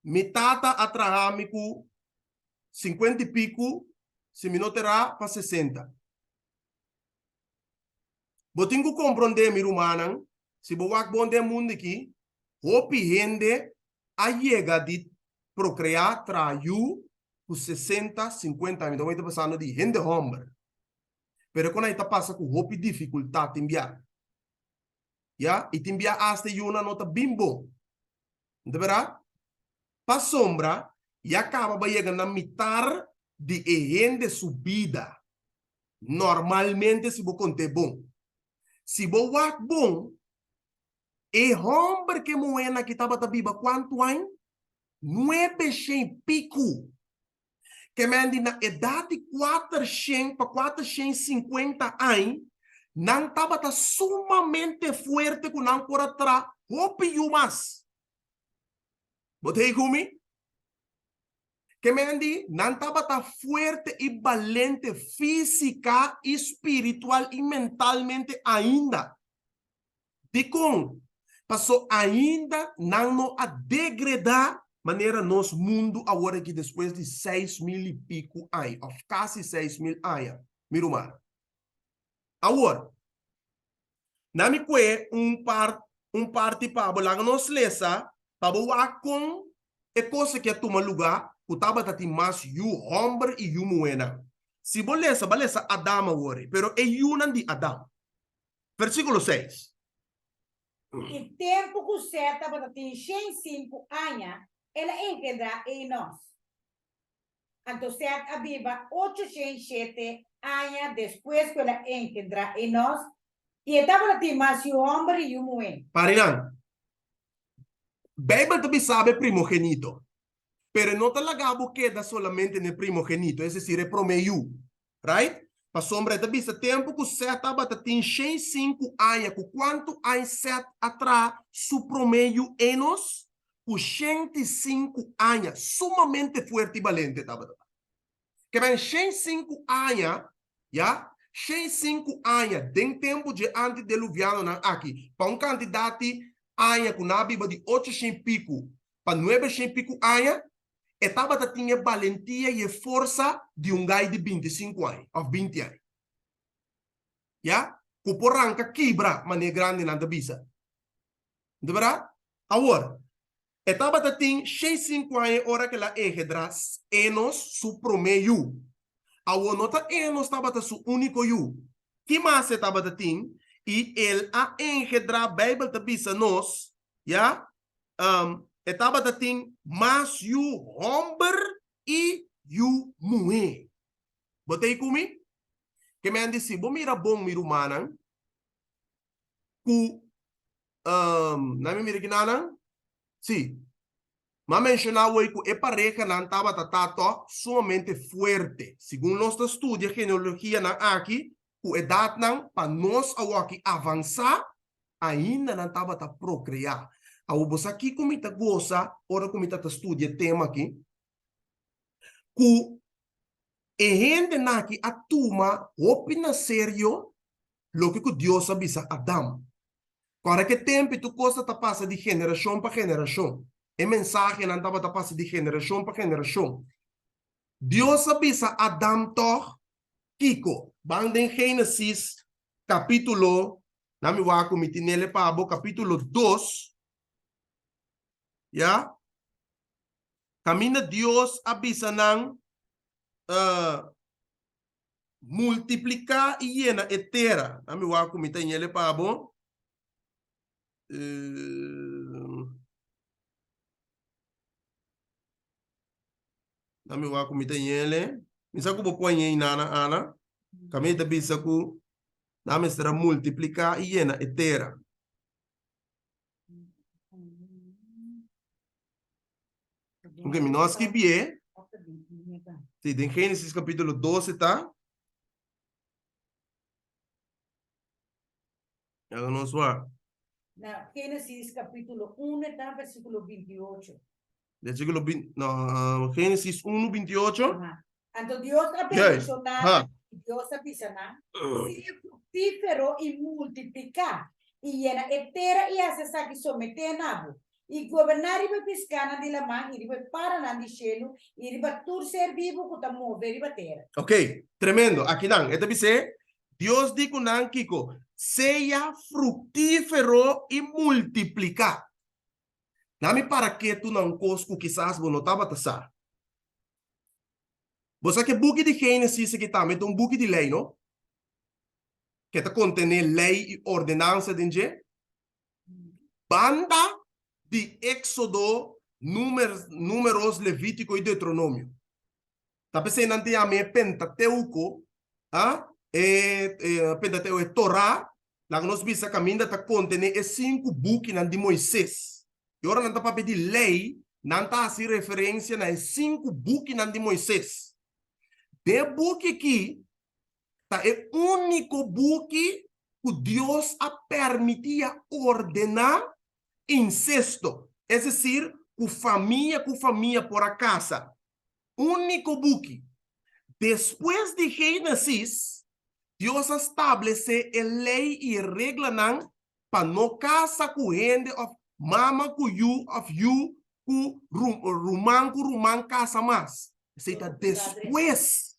mi tata a traha mi ku 50 i piku, si mi no ta erá, pa 60. Bo tin ku komprondé, mi rumannan, si bo wak bon den mundu aki, hopi hende a yega di prokreá, traha yu ku 60, 50 aña. Mi ta wak ta pasando di hende hòmber. Pero kon ei ta pasa ku hopi difikultat tin bia. Ya, i tin bia asta e yunan no ta bin bon. No ta bèrdat? Pasobra ya kaba bo a yega na mitar di e hende su bida. Normalmente si bo kont'é bon. Si bo wak bon, e hòmber ku e muhénan aki tabata biba kuantu aña? Nuebeshen piku. Ke men di na edat di kuatershen pa kuatershen sinkuenta aña, nan tabata sumamente fuerte ku nan por a tra hopi yu mas. Bo ta hei ku mi? Ke men di nan tabata fuerte i balente físika i spiritual i mentalmente ainda. Dikon? Paso ainda nan no a degredá manera nos mundu awor aki despues di 6000 i piku aña òf kasi 6000 aña, mi ruman. Awor, na mi kue un par un parti pa bo laga nos lesa pa bo wak kon e kos aki a tuma lugá ku tabata tin mas yu hòmber i yu muhénan. Si bo lesa, bo a lesa Adam awor, pero e yunan di Adam. Versíkulo seis. I tempu ku Sèt tabata tin 105 aña, el a engendrá Enos. Anto Sèt a biba 807 aña despues ku el a engendrá Enos, i e tabata tin mas yu hòmber i yu muhé. Parinan, Beibel ta bisa bo e primogenito, pero e no ta laga bo keda solamente na e primogenito, es desir, e promé yu. Right? Pasobra e ta bisa tempu ku Seth tabata tin 105 aña, ku kuantu aña Seth a traha su promé yu Enos? Ku 105 aña. Sumamente fuerte i balente e tabata. Ke men 105 aña, ya, 105 aña den tempu dje antideluvianonan aki, pa un kantidat di aña ku nan a biba di 800 i piku pa 900 i piku aña, E tabata tin e balentia i e forsa di un gai di 25 aña òf 20 aña. Ya, ku por ranka kibra, manera e grandinan ta bisa. No ta bèrdat? Awor, e tabata tin 65 aña ora ku el a engendrá Enos, su promé yu. Awor, no ta Enos tabata su úniko yu. Ki mas e tabata tin? I el a engendrá, Beibel ta bisa nos, ya, e tabata tin mas yu hòmber i yu muhé. Bo ta ei ku mi? Ke men di si bo mira bon, mi rumannan, ku, nan mi mira kinanan? Sí. M'a menshoná awor ku e parehanan tabata ta tòg sumamente fuerte. Segun nos ta studia genealogianan aki, ku edatnan pa nos awoki avansá, ainda nan tabata prokreá. Awor bo sa kiko mi ta gosa ora ku mi ta ta studia e tema aki? Ku e hendenan aki a tuma hopi na serio loke ku Dios a bisa Adam. Kòrda ku e tempu tur kos ta pasa di generashon pa generashon. E mensahenan tabata pasa di generashon pa generashon. Dios a bisa Adam tòg kiko? Ban den Génesis kapítulo, na mi wak ku mi tinele pa bo, kapítulo 2, ya, kaminda Dios a bisa nan, multipliká i yena e tera. Na mi wak ku mi ta ñele pa bo. Na mi wak ku mi ta ñele. Mi sa ku bo por ñe inana, Ana. Kaminda ta bisa ku nan mester a multipliká i yena e tera. Ok, mi no a skibié. Sí, den Génesis kapítulo 12 ta. Laga nos wak. Na Génesis kapítulo 1 ta versíkulo 28. Versíkulo 20, no, Génesis 1, 28. Aha. Anto Dios a Juist. bendishoná Ha. i Dios a bisa nan, Sea fruktífero i multipliká, i yena e tera i hasi esaki someté na bo, i goberná riba e piskánan di laman i riba e paranan di shelu i riba tur ser bibu ku ta move riba tera. Ok, tremendo. Akinan e ta bis'é, Dios di ku nan kiko? Sea fruktífero i multipliká. Na mi para ketu na un kos ku kisas bo no tabata sa. Bo sa ku e buki di Génesis aki tambe ta un buki di lei, no? Ke ta kontené lei i ordenansa den dje. Banda di Éksodo, Números, Números, Levítiko i Deuteronomio. Ta p'esei nan ta yama e Pentateuko, a, e, e Pentateuko, e Torá. Laga nos bisa kaminda ta kontené e sinku bukinan di Moises. I ora nan ta papia di lei, nan ta hasi referensia na e sinku bukinan di Moises. Den e buki akí ta e úniko buki ku Dios a permití i a ordená insesto, es desir, ku famia ku famia por a kasa. Úniko buki. Despues di Génesis, Dios a stablesé e lei i e reglanan pa no kasa ku hende òf mama ku yu òf yu ku ruman ku ruman kasa mas. Esei ta despues.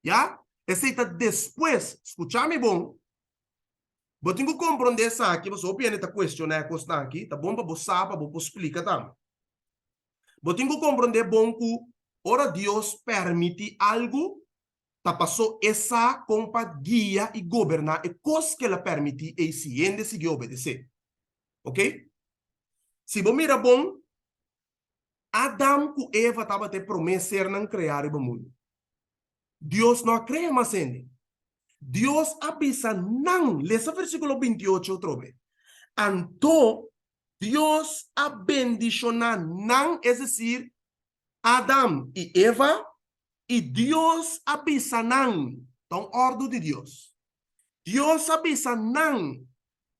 Ya? Esei ta despues. Skucha mi bon. Bo tin ku komprondé esaki, pasobra hopi hende ta kuestioná e kosnan aki. Ta bon pa bo sa pa bo por splika tambe. Bo tin ku komprondé bon ku ora Dios permití algu, ta pasó e sa kon pa guia i goberná e kos ku el a permití ei si hende sigui obedesé. Oke? Si bo mira bon, Adam ku Eva tabata e promé sernan kreá riba mundu. Dios no a krea mas hende. Dios a bisa nan, lesa versíkulo 28 otrobe, Anto Dios a bendishoná nan, es desir, Adam i Eva, i Dios a bisa nan, ta un òrdu di Dios, Dios a bisa nan,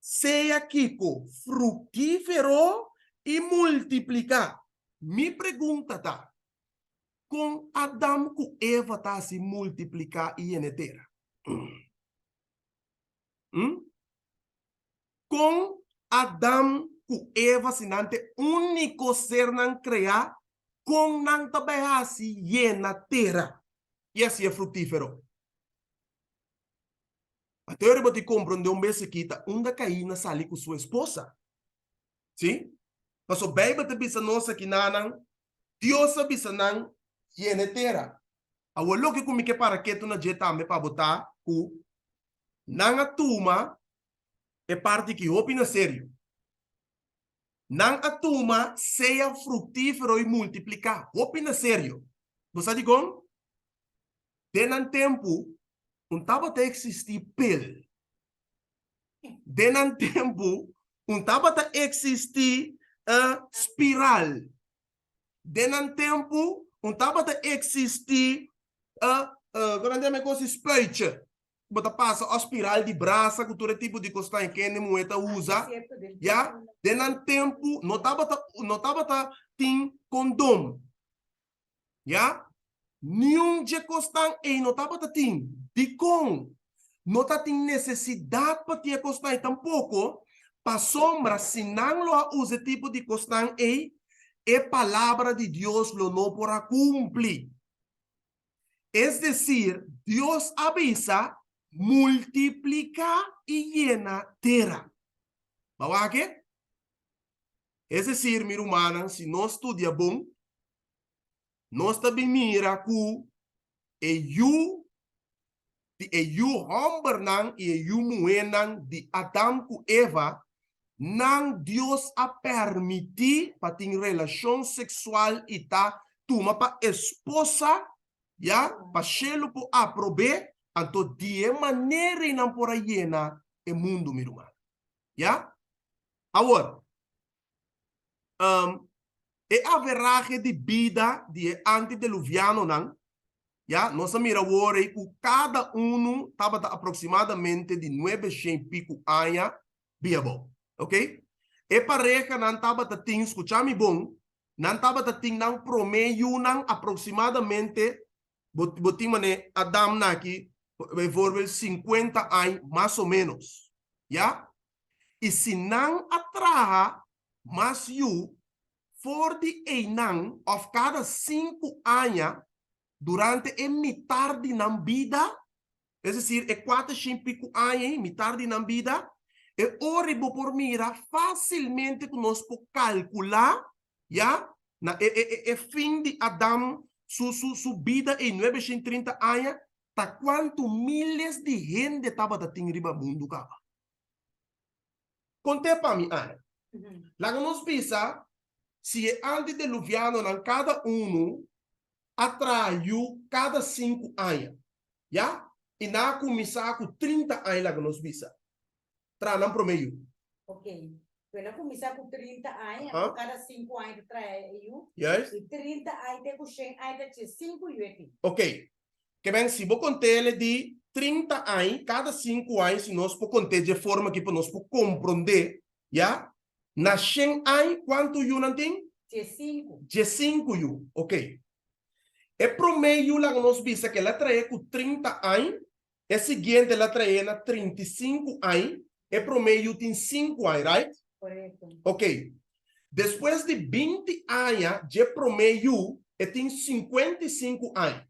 Sea kiko fruktífero i multipliká. Mi pregunta ta, kon Adam ku Eva ta hasi multipliká i yena e tera? Kon Adam ku Eva, si nan ta e úniko sernan kreá, kon nan ta bai hasi yena tera i hasié fruktífero? Anto ora bo tin komprondé un bes aki ta unda Kain a sali ku su esposa. Sí? Pasobra Beibel ta bisa nos aki nanan, Dios a bisa nan, Yena e tera. Awor loke ku mi ke para ketu na dje tambe pa bo ta ku nan a tuma e parti ki hopi na serio. Nan a tuma sea fruktífero i multipliká hopi na serio. Bo sa dikon? Den nan tempu un tabata eksistí pel. Den nan tempu un tabata eksistí spiral. Den nan tempu un tabata eksistí, kon nan ta yama e kos? Spuitje. Bo ta pasa o spiral di brasa ku tur e tipo di kosnan ku hende muhé ta usa, ya. Den nan tempu no tabata no tabata tin kondom, ya. Niun dje kosnan ei no tabata tin. Dikon? No ta tin nesesidat pa tin e kosnan ei tampoko, pasobra si nan lo a usa e tipo di kosnan ei, e palabra di Dios lo no por a kumpli. Es desir, Dios a bisa, Multipliká i yena tera. Bo wak e? Es desir, mi rumannan, si nos studia bon, nos ta bin mira ku e yu di e yu hòmbernan i e yu muhénan di Adam ku Eva, nan Dios a permití pa tin relashon seksual i ta tuma pa esposa, ya, pa shelu por aprob'é, anto di e manera ei nan por a yena e mundu, mi ruman. Ya? Awor, e averahe di bida di e antideluvianonan, Ya, nos a mira awor ei ku kada unu tabata aproksimadamente di nuebe shen piku aña bia abou. Oke? E parehanan tabata tin, skucha mi bon, nan tabata tin nan promé yunan aproksimadamente, bo bo tin manera Adam na aki, bijvoorbeeld sinkuenta aña mas o ménos. Ya? I si nan a traha mas yu For di einan òf kada sinku aña durante e mitar di nan bida, es desir e kuater shin piku aña ei, mitar di nan bida, e ora ei bo por mira fásilmente ku nos por kalkulá, ya, na e e e fin di Adam su su su bida ei, nuebe shin trinta aña, ta kuantu miles di hende tabata tin riba mundu kaba. Kont'é pa mi, Ana. Laga nos bisa si e antideluvianonan kada unu a traha yu kada sinku aña, ya? I nan a kuminsá ku trinta aña, laga nos bisa. traha nan promé yu? Ok. El a kuminsá ku 30 aña, anto kada sinku aña ta traha e yu. Juist. I 30 aña te ku shen aña ta dje sinku yu e tin. Ok. Ke men si bo kont'el e di 30 aña, kada sinku aña si nos por kont'é dje forma aki pa nos por komprondé, ya, na shen aña kuantu yu nan tin? Dje sinku. Dje sinku yu. Ok. E promé yu laga nos bisa ku el a trae ku 30 aña, e siguiente el a trae na 35 aña, e promé yu tin sinku aña, right? Korekto. Ok. Despues di 20 aña dje promé yu, e tin 55 aña.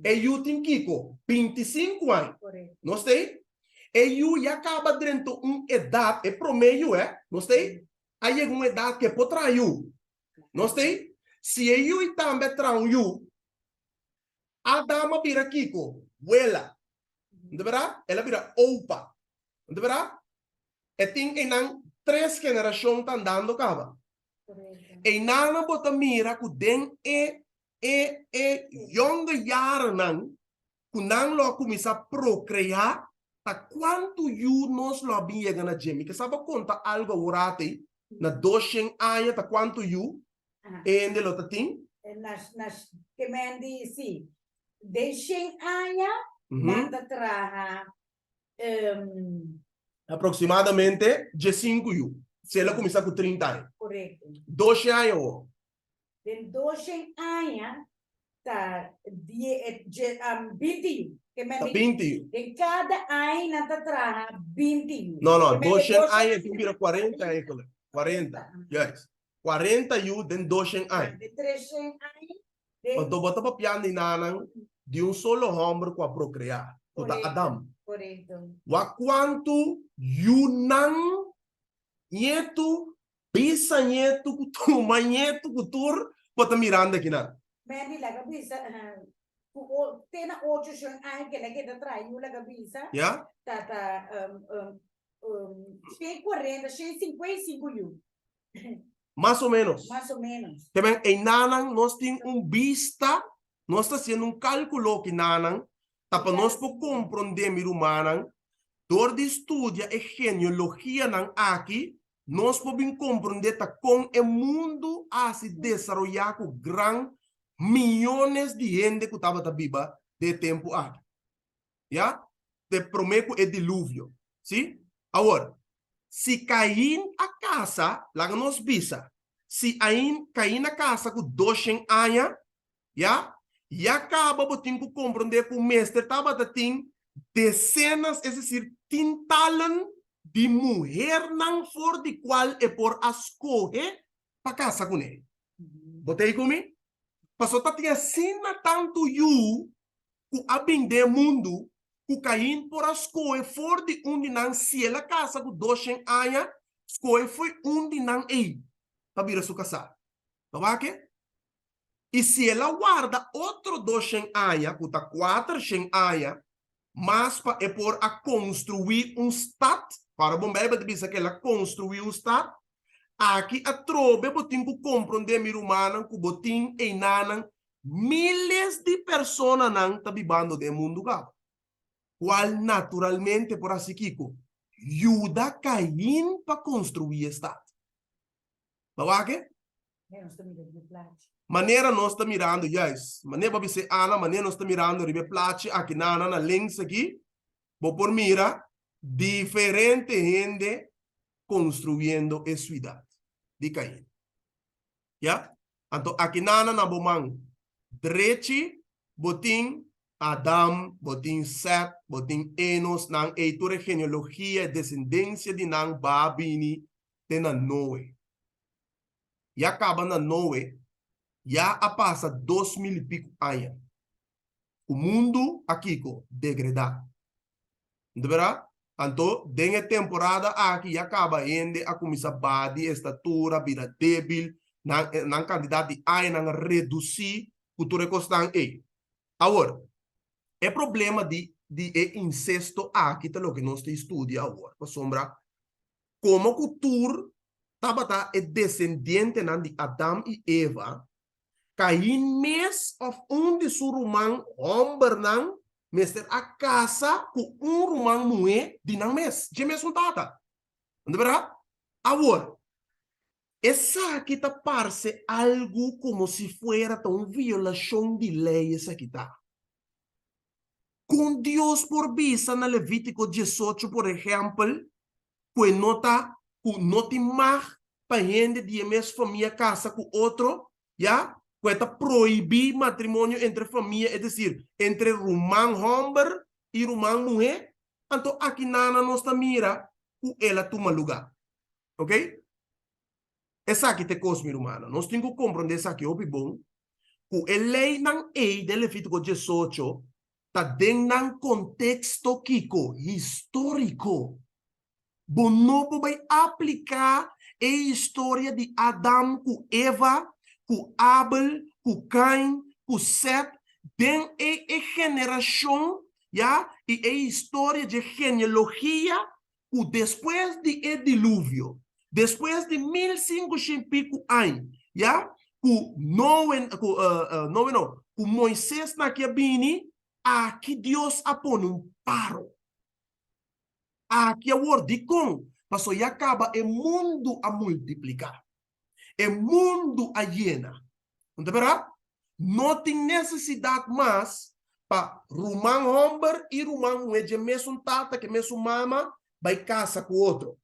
E yu tin kiko? 25 aña. Korekto. Nos ta ei? E yu ya kaba drenta un edat, e promé yu, eh, nos ta ei? A yega un edat ku e por traha yu. Nos ta ei? Si e yu i tambe a traha un yu, Adam a bira kiko? Wela. No ta berdad? El a bira opa. No ta berdad? E tin einan tres generashon ta andando kaba. Einan bo ta mira ku den e e e yonge jarennan ku nan lo a kuminsá prokreá, ta kuantu yu nos lo a bin yega na dje? Mi ke sa bo konta algu awor ati, na doshen aña ta kuantu yu e hende lo ta tin? Na na ke men di si, den shen aña nan ta traha. Aproksimadamente diesinku yu, si el a kuminsá ku 30 aña. Korekto. Doshen aña awor. Den doshen aña ta die dje 20 yu. Ke men Ta 20 yu. Den kada aña nan ta traha 20 yu. No, no, doshen aña tin bira 40 aña kole. 40, juist. 40 yu den doshen aña. Den treshen aña. Den. Anto bo ta papiando di nanan di un solo homber ku a prokreá, ku ta Adam. Korekto. Wak kuantu yunan ñetu Bisa ñetu ku tuma ñetu ku tur bo ta mirando akinan. Mandy laga bisa ku o te na ocho shon aña kela keda traha yu laga bisa Ya. ta ta shen kuarenta shen sinkuenta i sinku yu. Mas o menos. Mas o menos. Te men einanan nos tin un bista, nos ta hasiendo un kalkulo kinanan ta pa nos por komprondé mi rumannan dor di studia e genealogianan aki Nos por bin komprondé ta kon e mundu a hasi desaroyá ku gran miyones di hende ku tabata biba den e tempu aki. Ya, te promé ku e diluvio. Sí? Awor, si Kain a kasa, laga nos bisa, si Ain, Kain a kasa ku doshen aña, Ya, ya kaba bo tin ku komprondé ku mester tabata tin desenas, es desir, tintalen di muhernan for di kual e por a skohe pa kasa kuné. Bo ta ei ku mi? Pasobra ta tin asina tantu yu ku a bin den e mundu ku Kain por a skohe for di un di nan si el a kasa ku doshen aña, skohe fo'i un di nan ei pa bira su kasá. Ta wak? I si el a warda otro doshen aña, ku ta kuatershen aña, mas pa e por a konstruí un stat, kòrda bon Beibel ta bisa ku el a konstruí un stat, aki atrobe bo tin ku komprondé, mi rumannan, ku bo tin einanan miles di personanan ta bibando den e mundu kaba, kual naturalmente por hasi kiko? Yuda Kain pa konstruí e stat. Bo wak e? Manera nos ta mirando, juist, manera bo a bis'é Ana, manera nos ta mirando riba e plachi aki na na links aki, bo por mira diferente hende construyendo e ciudad di Cain. Ya? Anto aki na na bo man drechi bo tin Adam, bo tin Seth, bo tin Enos, nan ei tur e genealogia, e descendencia di nan ba bini te na Noe. Ya kaba na Noe, ya a pasa 2000 i piku aña ku mundu a kiko? Degredá. No ta berdad? Anto, den e temporada aki ya kaba hende a kuminsá baha di estatura, bira débil, nan nan kantidat di añanan a redusí ku tur e kosnan ei. Awor, e problema di di e insesto aki ta loke nos ta studia awor, pasobra Komo ku tur tabata e desendientenan di Adam i Eva, Kain mes òf un di su ruman hòmbernan mester a kasa ku un ruman muhé di nan mes, dje mesun tata. Bo ta bira? Awor, esaki ta parse algu komo si fuera ta un violashon di lei esaki ta. Kon Dios por bisa na Levítiko diesocho, por ehèmpel, ku e no ta ku no tin mag pa hende di e mes famia kasa ku otro, ya ku e ta prohibí matrimonio entre famia, es desir, entre ruman hòmber i ruman muhé? Anto aki nana nos ta mira ku el a tuma lugá. Oke? Esaki ta e kos, mi rumannan. Nos tin ku komprondé esaki hopi bon, ku e leinan ei den Levítiko diesocho ta den nan konteksto kiko? Históriko. Bo no por bai apliká e historia di Adam ku Eva, ku Abel, ku Kain, ku Sèt den e e generashon, ya, i e historia dje genealogia ku despues di e diluvio, despues di mil sinkushen piku añ, ya, ku Noe, ku Noe no, ku Moises na aki a bini, aki Dios a pone un paro. Aki awor, dikon? Paso ya kaba e mundu a multipliká. E mundu a yena. No ta bèrdat? No tin nesesidat mas pa ruman hòmber i ruman muhé dje mesun tata ku e mesun mama bai kasa ku otro.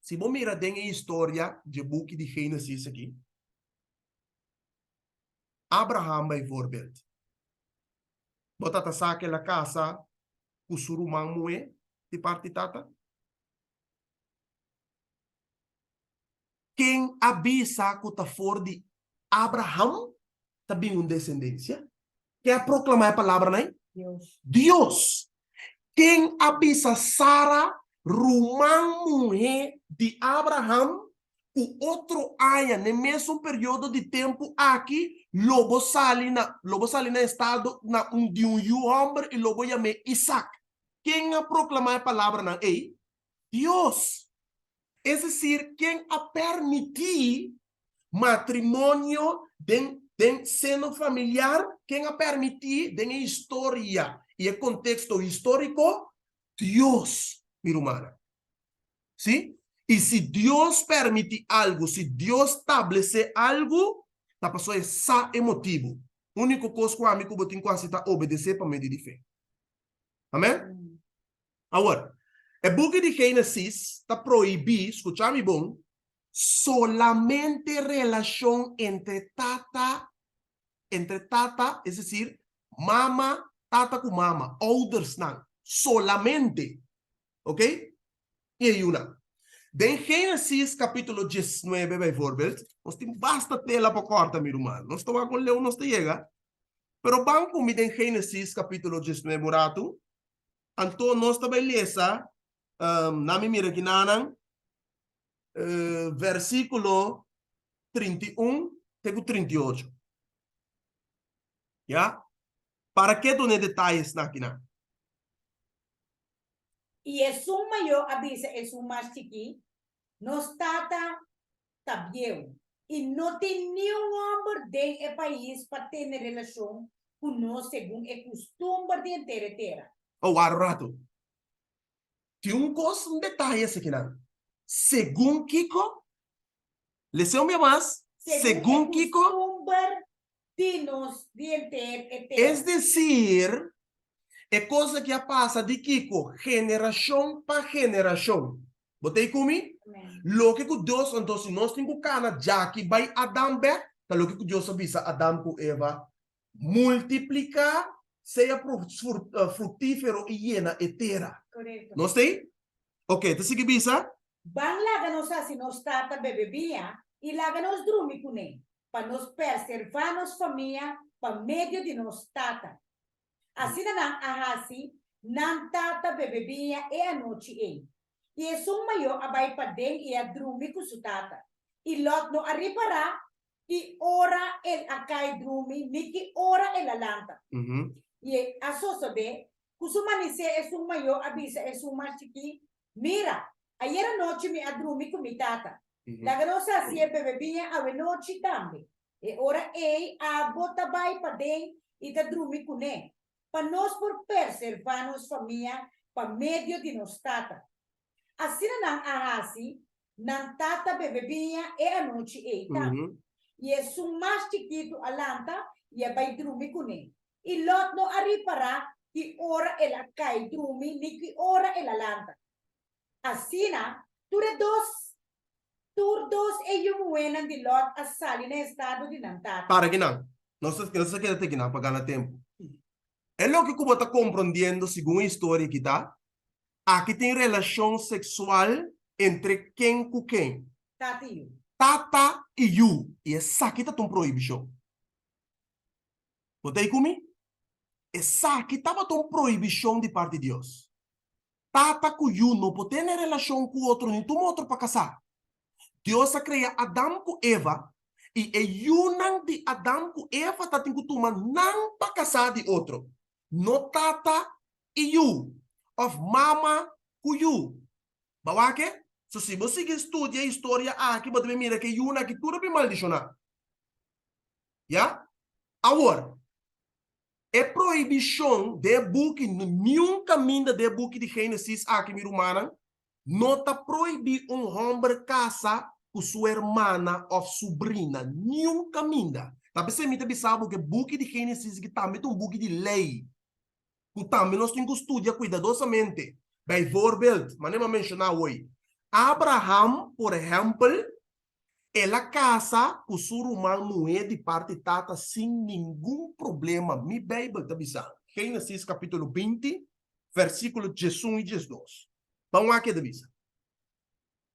Si bo mira den e historia dje buki di Génesis aki, Abraham bijvoorbeeld, bo tata sa ku el a kasa ku su ruman muhé di parti tata? Ken a bisa ku ta for di Abraham ta bin un desendensia? Ken a proklamá e palabranan ei? Dios. Dios. Ken a bisa Sara, ruman muhé di Abraham, ku otro aña n'e mesun periodo di tempu aki lo bo sali na lo bo sali na estado na un di un yu hòmber i lo bo yam'é Isak? Ken a proklamá e palabranan ei? Dios. Es desir, ken a permití matrimonio den den seno familiar? Ken a permití den e historia i e konteksto históriko? Dios, mi rumannan. Sí? I si Dios permití algu, si Dios stablesé algu, ta pasobra e sa e motibu. Úniko kos ku ami ku bo tin ku hasi ta obedesé pa medio di fe. Amèn? Awor, e buki di Génesis ta prohibí, skucha mi bon, solamente relashon entre tata, entre tata, es desir, mama, tata ku mama, oudersnan, solamente, ok, i e yunan. Den Génesis kapítulo diesnuebe, bijvoorbeeld, nos tin basta tela pa kòrta, mi ruman, nos ta wak kon leu nos ta yega, pero ban ku mi den Génesis kapítulo diesnuebe un ratu. Anto nos ta bai lesa, na mi mira kinanan, versíkulo 31 te ku 38. Ya? Para ke duna e detayesnan akinan? I esun mayó a bisa esun mas chikí, Nos tata ta bieu i no tin niun hòmber den e pais pa tene relashon ku nos segun e kustumber di henter e tera. Oh, wara un ratu. Tin un kos, un detaye esekinan. Segun kiko? Lese un bia mas. Segun e kustumber di nos di henter e tera. Es desir, e kos aki a pasa di kiko? Generashon pa generashon. Bo ta ei ku mi? Loke ku Dios, anto si nos tin ku kana djaki bai Adam bèk, ta loke ku Dios a bisa Adam ku Eva, Multipliká, sea fruktífero i yena e tera. Nos ta ei? Oke, ta sigui bisa. Ban laga nos hasi nos tata bebe biña i laga nos drumi kuné, pa nos perservá nos famia pa medio di nos tata. Asina nan a hasi nan tata bebe biña e anochi ei. I esun mayó a bai paden i a drumi ku su tata. I Lòt no a ripará ki ora el a kai drumi ni ki ora el a lanta. I a sosodé ku su manisé esun mayó a bisa esun mas chikí, Mira, ayer anochi mi a drumi ku mi tata. Laga nos hasié bebe biña awenochi tambe. E ora ei abo ta bai paden i ta drumi kuné, pa nos por perservá nos famia pa medio di nos tata. Asina nan a hasi, nan tata bebe biña e anochi ei tambe. I esun mas chikitu a lanta i a bai drumi kuné. I Lòt no a ripará ki ora el a kai drumi ni ki ora el a lanta. Asina, tur e dos tur dos e yu muhénan di Lòt a sali na estado di nan tata. Para kinan. Nos ta nos ta keda te kinan pa gana tempu. E loke ku bo ta komprondiendo segun e historia aki ta, aki tin relashon seksual entre ken ku ken? Tata i yu. Tata i yu. I esaki ta ta un prohibishon. Bo ta ei ku mi? Esaki tabata un prohibishon di parti Dios. Tata ku yu no por tene relashon ku otro ni tuma otro pa kasá. Dios a krea Adam ku Eva, i e yunan di Adam ku Eva ta tin ku tuma nan pa kasá di otro, no tata i yu òf mama ku yu. Bo wak e? So si bo sigui studia e historia aki bo ta bin mira ku e yunan aki tur a bin maldishoná. Ya? Awor, E prohibishon den e buki, niun kaminda den e buki di Génesis aki, mi rumannan, no ta prohibí un hòmber kasa ku su hermana òf subrina, niun kaminda. Ta p'esei mi ta bisa bo ku e buki di Génesis aki tambe ta un buki di lei, ku tambe nos tin ku studia kuidadosamente. Bijvoorbeeld, manera mi a menshoná awor, Abraham, por ehèmpel, El a casa cu su ruman muhé di parti tata sin ningun problema. Mi Bijbel ta bisa, Génesis capítulo 20, versículo 11 i 12. Ban wak e ta bisa.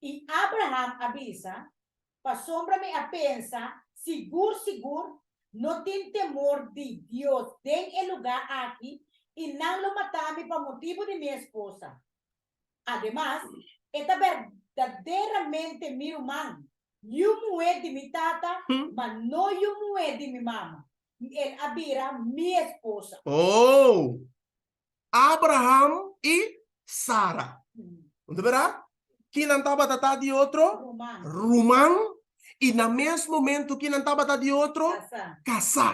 I Abraham a bisa, Pasobra mi a pensa, Sigur, sigur, no tin temor di Dios den e lugá aki, i nan lo mata mi pa motibu di mi esposa. Ademas, e ta berdaderamente mi ruman, yu muhé di mi tata, ma no yu muhé di mi mama, i el a bira mi esposa. Oh! Abraham i Sara. No ta berdad? Ki nan tabata ta di otro? Ruman. Ruman. I na mes momento ki nan tabata di otro? Kasá. Kasá.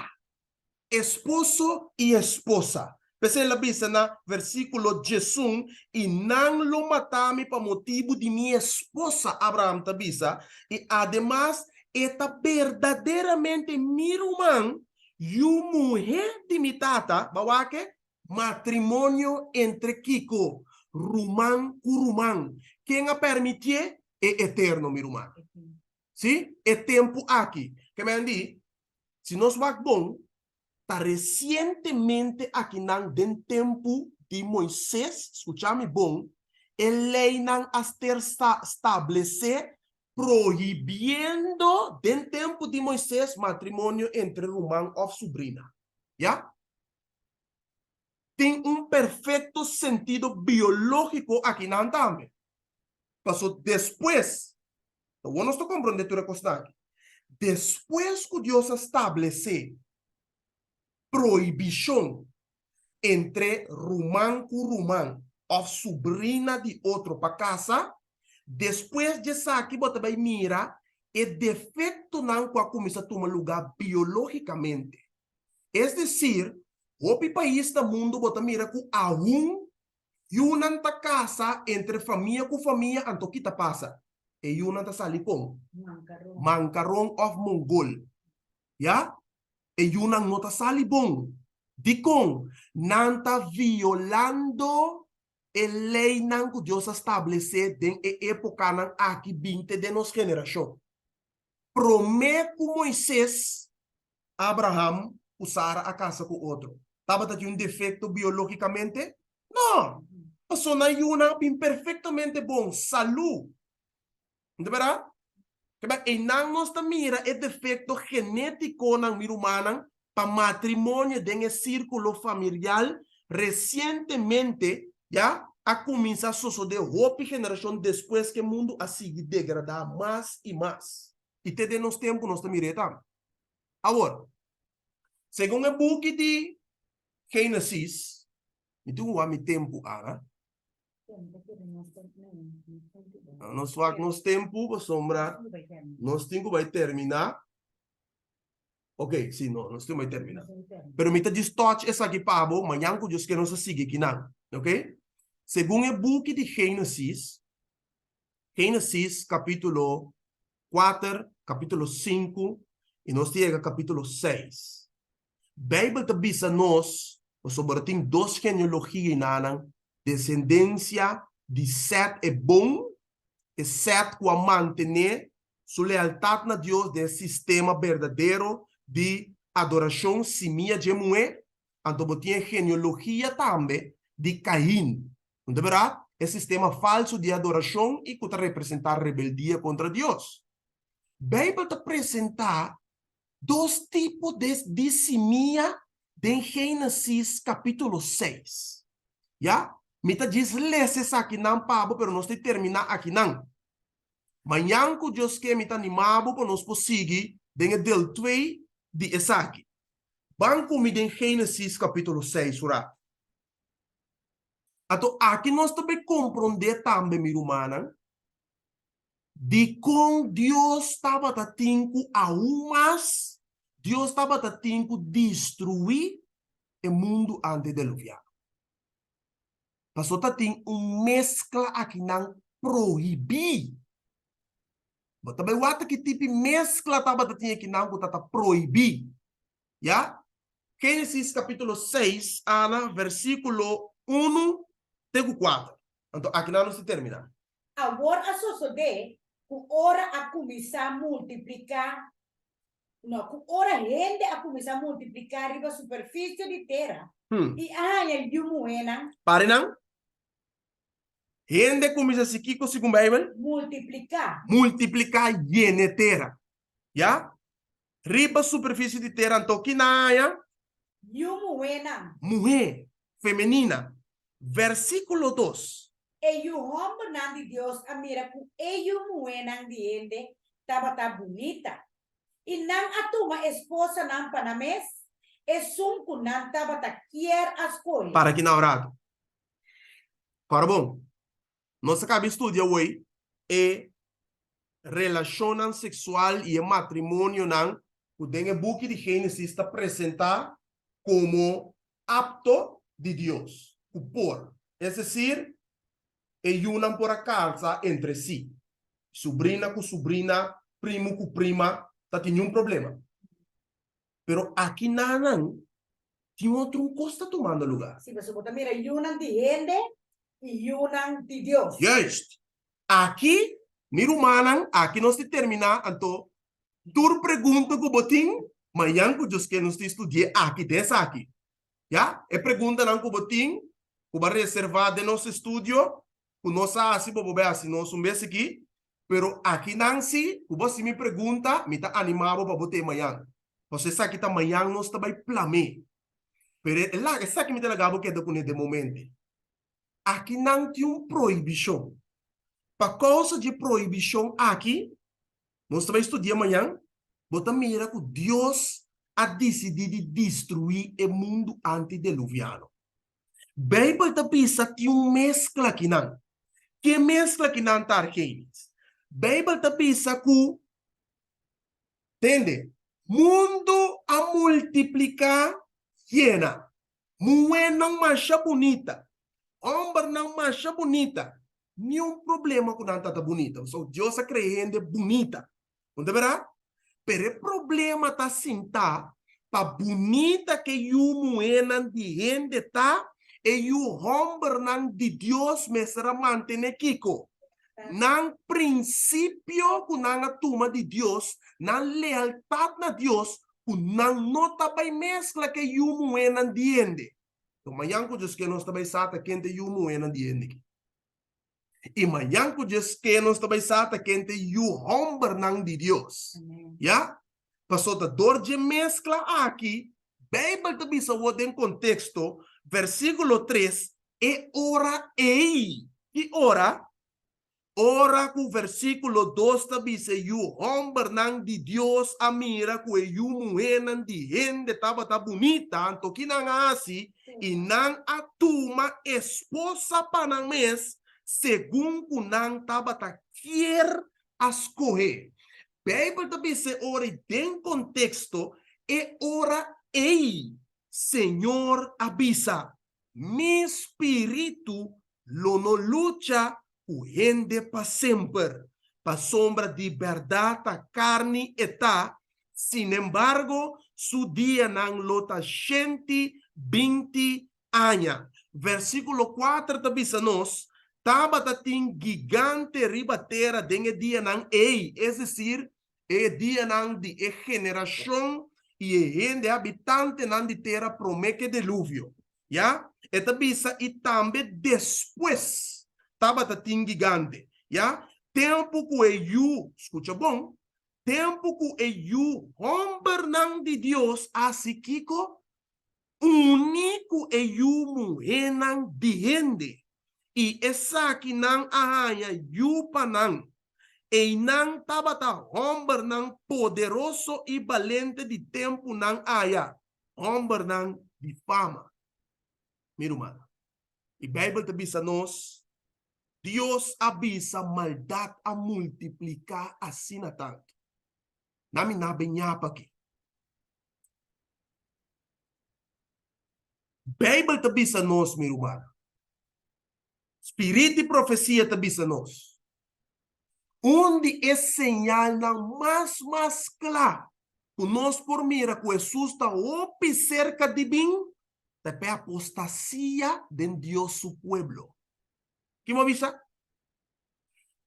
Esposo i esposa. P'esei el a bisa na versíkulo 11, I nan lo mata mi pa motibu di mi esposa, Abraham ta bisa, i ademas e ta berdaderamente mi ruman, yu muhé di mi tata, bo a wak e? Matrimonio entre kiko? Ruman ku ruman. Ken a permitié? E Eterno, mi ruman. Sí, e tempu aki. Ke men di, si nos wak bon, ta resientemente akinan den tempu di Moises, skucha mi bon, e leinan a ser stablesé prohibiendo den tempu di Moises matrimonio entre ruman òf subrina. Ya? Tin un perfekto sentido biológiko akinan tambe. Paso despues, awor nos ta komprondé tur e kosnan aki, despues ku Dios a stablesé prohibishon entre ruman ku ruman òf subrina di otro pa kasa, despues di esaki bo ta bai mira e defektonan ku a kuminsá tuma lugá biológikamente. Es desir, hopi pais na mundu bo ta mira ku aun Yunan ta kasa entre famia ku famia anto ki ta pasa? E yunan ta sali kon? Mankaron òf mongol. Ya? E yunan no ta sali bon. Dikon? Nan ta violando e leinan ku Dios a stablesé den e épokanan aki bin te den nos generashon. Promé ku Moises Abraham ku Sara a kasa ku otro? Tabata tin un defekto biológikamente? No! Pasobra nan yunan a bin perfektamente bon, salú. No ta bèrdat? Kebè einan nos ta mira e defekto genétikonan, mi rumannan, pa matrimonio den e sírkulo familial resientemente ya a kuminsá sosodé hopi generashon despues ku e mundu a sigui degradá mas i mas. I te den nos tempu nos ta mir'é tambe. Awor, segun e buki di Génesis, mi tin ku wak mi tempu, Ana. Nos wak nos tempu pasobra nos tin ku bai terminá. Ok, si, no, nos tin ku bai terminá. Pero mi ta djis touch esaki pa bo, mañan ku Dios ke nos ta sigui kinan. Ok? Segun e buki di Génesis. Génesis kapítulo kuater, kapítulo sinku i nos ta yega kapítulo seis. Beibel ta bisa nos pasobra tin dos genealogia enanan, desendensia di Sèt e bon, e Sèt ku a mantené su lealtat na Dios den e sistema berdadero di adorashon simia dje muhé, anto bo tin e genealogia tambe di Kain, no ta berdad? E sistema falsu di adorashon i ku ta representá rebeldia kontra Dios. Beibel ta presentá dos tipo di simia den Génesis kapítulo seis. Ya, mi ta djis lesa esakinan pa bo, pero nos ta terminá akinan. Mañan ku Dios ke mi ta animá bo pa nos por sigui den e del twee di esaki. Ban ku mi den Génesis kapítulo seis un rat. Anto aki nos ta bay komprondé tambe, mi rumannan, dikon Dios tabata tin ku aun mas Dios tabata tin ku destruí e mundu antedeluviano. Paso ta tin un meskla akinan prohibí. Bo ta bai wak ki tipi meskla tabata tin akinan ku ta ta prohibí. Ya? Génesis kapítulo seis, Ana, versíkulo unu te ku kuater. Anto akinan nos ta terminá. Awor a sosodé ku ora a kuminsá multipliká, no, ku ora hende a kuminsá multipliká riba superfisio di tera i a haña yu muhénan. Parenan, hende kuminsá hasi kiko segun Beibel? Multipliká. Multipliká yena e tera. Ya? Riba superfisio di tera anto ki nan a haña? Yu muhénan. Muhé, femenina. Versíkulo dos. E yu hòmbernan di Dios a mira ku e yu muhénan di hende tabata bunita, i nan a tuma esposanan pa nan mes, esun ku nan tabata kier a skohe. Para ki nan ratu. Kòrda bon, nos a kaba di studia awor e relashonnan seksual i e matrimonionan ku den e buki di Génesis ta presentá komo apto di Dios, ku por, es desir, e yunan por a kasa entre si, subrina ku subrina, primu ku prima, ta tin niun problema. Pero aki nanan tin otro un kos ta tumando lugá. Sí, pasobra bo ta mira yunan di hende i yunan di Dios. Juist. Aki, mi rumannan, aki nos ta terminá, anto tur pregunta ku bo tin, mañan ku Dios ke nos ta studi'é aki den esaki. Ya, e preguntanan ku bo tin, ku bo a reservá den nos estudio, ku nos a hasi, bo por bai hasi nos un bes aki, pero akinan si, ku bo hasi mi pregunta, mi ta animá bo pa bo te mañan. Pasobra esaki ta mañan nos ta bai plam'é. Pero e laga, esaki mi ta laga bo keda kuné den momente. Aki nan tin un prohibishon. Pa kousa di e prohibishon aki, nos ta bai studia mañan, bo ta mira ku Dios a disidí di destruí e mundu antideluviano. Beibel ta bisa tin un meskla akinan. Ke meskla akinan ta, Argenis? Beibel ta bisa ku, tende, mundu a multipliká yena. Muhénan masha bunita, hòmbernan masha bunita, niun problema ku nan ta ta bunita, pasobra Dios a krea hende bunita, no ta bèrdat? Pero e problema ta sintá pa bunita ke yu muhénan di hende ta, e yu hòmbernan di Dios mester a mantené kiko? Nan prinsipio ku nan a tuma di Dios, nan lealtat na Dios, ku nan no ta bai meskla ku e yu muhénan di hende. To mañan ku Dios ke nos ta bai sa ta ken ta e yu muhénan di hende ki. I mañan ku Dios ke nos ta bai sa ta ken ta e yu hòmbernan di Dios. Ya? Pasobra ta dor dje meskla aki, Beibel ta bisa awor den konteksto, versíkulo tres, e ora ei. Ki ora? Ora ku versíkulo dos ta bisa e yu hòmbernan di Dios a mira ku e yu muhénan di hende tabata bunita, anto ki nan a hasi? I nan a tuma esposa pa nan mes segun ku nan tabata kier a skohe. Beibel ta bisa e ora ei den konteksto, E ora ei Señor a bisa, Mi spiritu lo no lucha. ku hende pa semper, pasobra di bèrdat ta karni e ta, sinembargo su dianan lo ta shenti binti aña. Versíkulo kuater ta bisa nos, Tabata tin gigante riba tera den e dianan ei, es desir, e dianan di e generashon i e hende habitantenan di tera promé ku e deluvio. Ya, e ta bisa i tambe despues tabata tin gigante. Ya, tempu ku e yu, skucha bon, tempu ku e yu hòmbernan di Dios a hasi kiko? Uni ku e yu muhénan di hende, i esakinan a haña yu pa nan. Einan tabata hòmbernan poderoso i balente di tempunan aya, hòmbernan di fama. Mi rumannan, e Beibel ta bisa nos, Dios a bisa maldat a multipliká asina tantu. Na mi na beñapa aki. Beibel ta bisa nos, mi rumannan, Spirit di profesia ta bisa nos, un di e señalnan mas mas kla ku nos por mira ku Hesus ta hopi serka di bin, ta pa e apostasia den Dios su pueblo. Ki bo a bisa?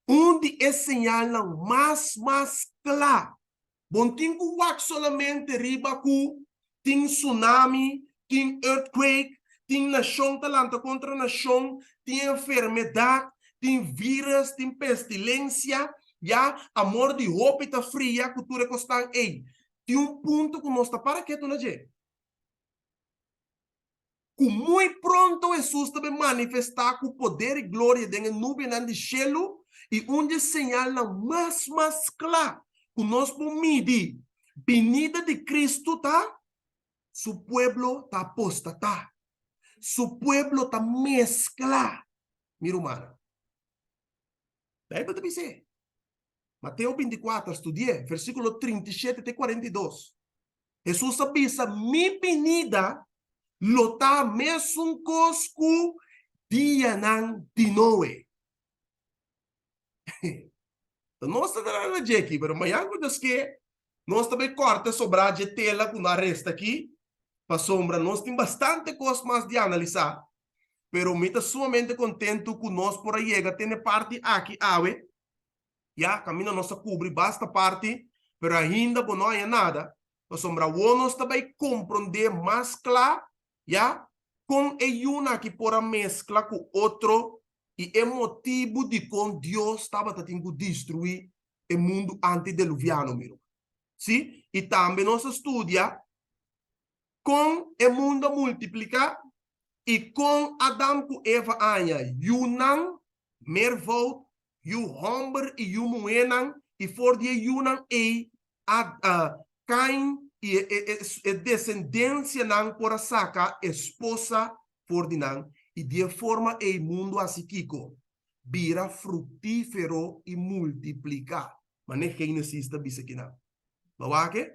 Un di e señalnan mas mas kla. Bo no tin ku wak solamente riba ku tin tsunami, tin earthquake, tin nashon ta lanta kontra nashon, tin enfermedat, tin virus, tin pestilensia, ya, amor di hopi ta fria ku tur e kosnan ei. Tin un punto ku nos ta para ketu na dje. Ku muy pronto Hesus ta bin manifestá ku poder i gloria den e nubianan di shelu, i un di e señalnan mas mas kla ku nos por midi binida di Kristu ta, Su pueblo ta apostatá. Su pueblo ta mesklá. Mi rumannan, Beibel ta bis'é. Mateo bintikuater, studi'é, versíkulo 37 te 42. Hesus a bisa, Mi binida lo ta mesun kos ku dianan di Noe. Ta nos ta trata na dje aki, pero mañan ku Dios ke, nos ta bai kòrta e sobrá dje tela ku no a resta aki, pasobra nos tin bastante kos mas di analisá. Pero mi ta sumamente kontentu ku nos por a yega te na e parti aki awe. Ya, kaminda nos a kubri basta parti, pero ainda bo no haña nada, pasobra awor nos ta bai komprondé mas kla, ya, kon e yunan aki por a meskla ku otro i e motibu dikon Dios tabata tin ku destruí e mundu antideluviano, mi ruman. Sí, i tambe nos a studia kon e mundu a multipliká i kon Adam ku Eva a haña yunan, meervoud, yu hòmber i yu muhénan, i for di e yunan ei a Kain i e desendensianan por a saka esposa for di nan, i di e forma ei mundu hasi kiko? Bira fruktífero i multipliká. Manera Génesis ta bisa kinan. Bo wak e?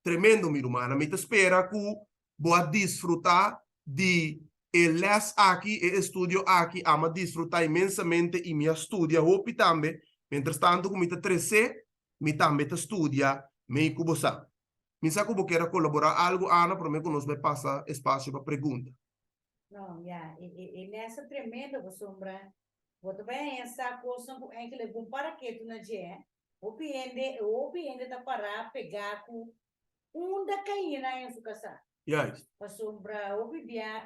Tremendo mi rumannan. Mi ta spera ku bo a disfrutá di e lès aki, e estudio aki. Ami a disfrutá inmensamente i mi a studia hopi tambe. Mientras tanto ku mi ta tresé, mi tambe ta studia mei ku bo sa. Mi sa ku bo kier a kolaborá algu, Ana, promé ku nos bai pasa espasio pa pregunta. No, ya, e e e lès ta tremendo pasobra bo ta bai haña sa kosnan ku enkele bon para ketu na dje. Hopi hende, hopi hende ta pará pegá ku unda Cain a haña su kasá. Juist. Pasobra hopi bia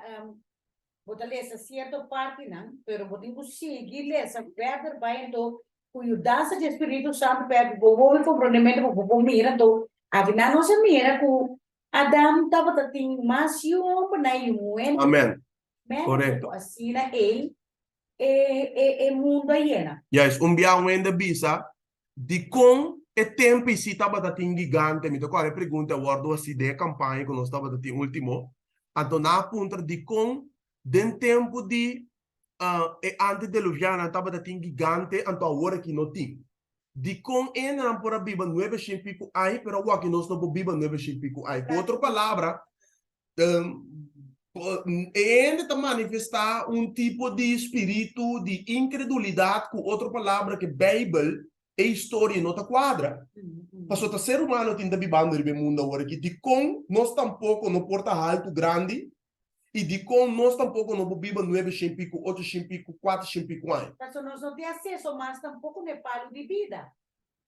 bo ta lesa sierto partinan, pero bo tin ku sigui lesa verder bai anto ku yudansa di e Spiritu Santu pa bo hopi komprondementu pa bo por mira. Anto afinan nos a mira ku Adam tabata tin mas yu hombernan i yu muhénan. Amen. Korekto. Asina ei e e e mundu a yena. Juist, un bia un hende a bisa, Dikon e tempu i si tabata tin gigante? Mi ta kòrda e pregunta a wòrdu hasi den e kampaña ku nos tabata tin último. Anto nan a puntra dikon den tempu di e antideluvianonan tabata tin gigante anto awor aki no tin. Dikon e hendenan por a biba nuebe shin piku aña pero awor aki nos no por biba nuebe shin piku aña? Ku otro palabra, E hende ta manifestá un tipo di spiritu di inkredulidat, ku otro palabra ku e Beibel, e historia no ta kuadra. Pasobra ta ser humano tin ta bibando riba e mundu awor aki. Dikon nos tampoko no por ta haltu grandi? I dikon nos tampoko no por biba nuebe shen piku, ocho shen piku, kuater shen piku aña? Pasobra nos no tin aseso mas tampoko na e palu di bida.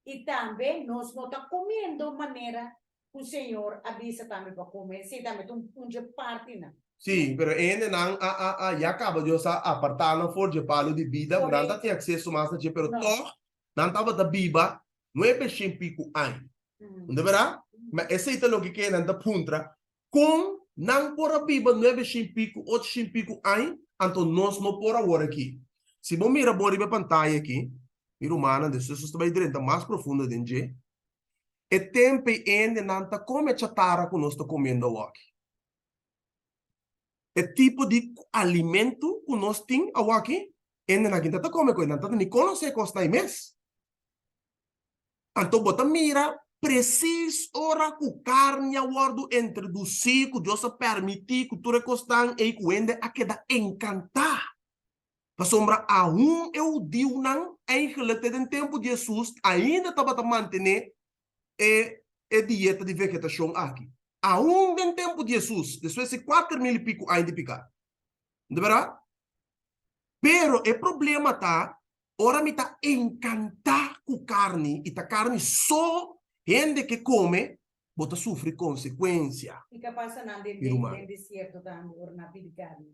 I tambe nos no ta komiendo manera ku Señor a bisa tambe pa kome. Esei tambe ta un dje partinan. Sí, pero e hendenan a a a ya kaba Dios a apartá nan for dje palu di bida, ku nan ta tin akseso mas na dje, pero tòg nan tabata biba nuebe shen piku aña. No ta bèrdat? Ma esei ta loke ke nan ta puntra, Kon nan por a biba nuebe shin piku, ocho shin piku añ, anto nos no por awor aki? Si bo mira bon riba e pantaya aki, mi rumannan, despues nos ta bai drenta mas profundo den dje, e tempu ei hendenan ta kome chatara ku nos ta komiendo awoki. E tipo di alimento ku nos tin awoki, hendenan aki ta ta kome ku e, nan ta ni konosé e kosnan ei mes. Anto bo ta mira presis ora ku karni a wòrdu introdusí, ku Dios a pèrmití ku tur e kosnan ei ku hende a keda enkantá. Pasobra aun e hudiunan eigenlik te den tempu di Hesus ainda tabata mantené e e dieta di vegetashon aki. Aun den tempu di Hesus, despues di kuater mil i piku aña di piká. No ta bèrdat? Pero e problema ta Ora mi ta enkantá ku karni i ta karni so hende ke kome, bo ta sufri konsekuensia, I ka pasa nan den mi ruman. den desierto tambe ora nan pidi karni.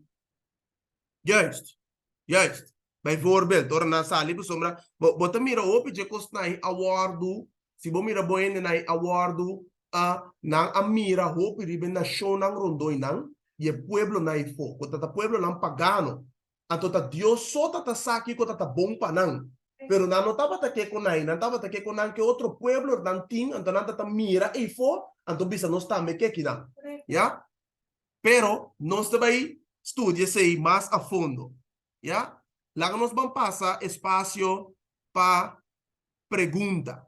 Juist, juist. Bijvoorbeeld, ora nan sali pasobra bo bo ta mira hopi dje kosnan ei a wòrdu, si bo mira bo hendenan ei a wòrdu, nan a mira hopi riba e nashonnan rondó ei nan i e pueblonan ei fo, ku ta ta pueblonan pagano. Anto ta Dios so ta ta sa kiko ta ta bon pa nan. Pero nan no tabata ke ku nan, nan tabata ke ku nan ke otro pueblo nan tin, anto nan ta ta mira eifó, anto bisa nos tambe ke kinan. Ya? Pero nos ta bai studia esei mas a fondo. Ya? Laga nos ban pasa espasio pa pregunta.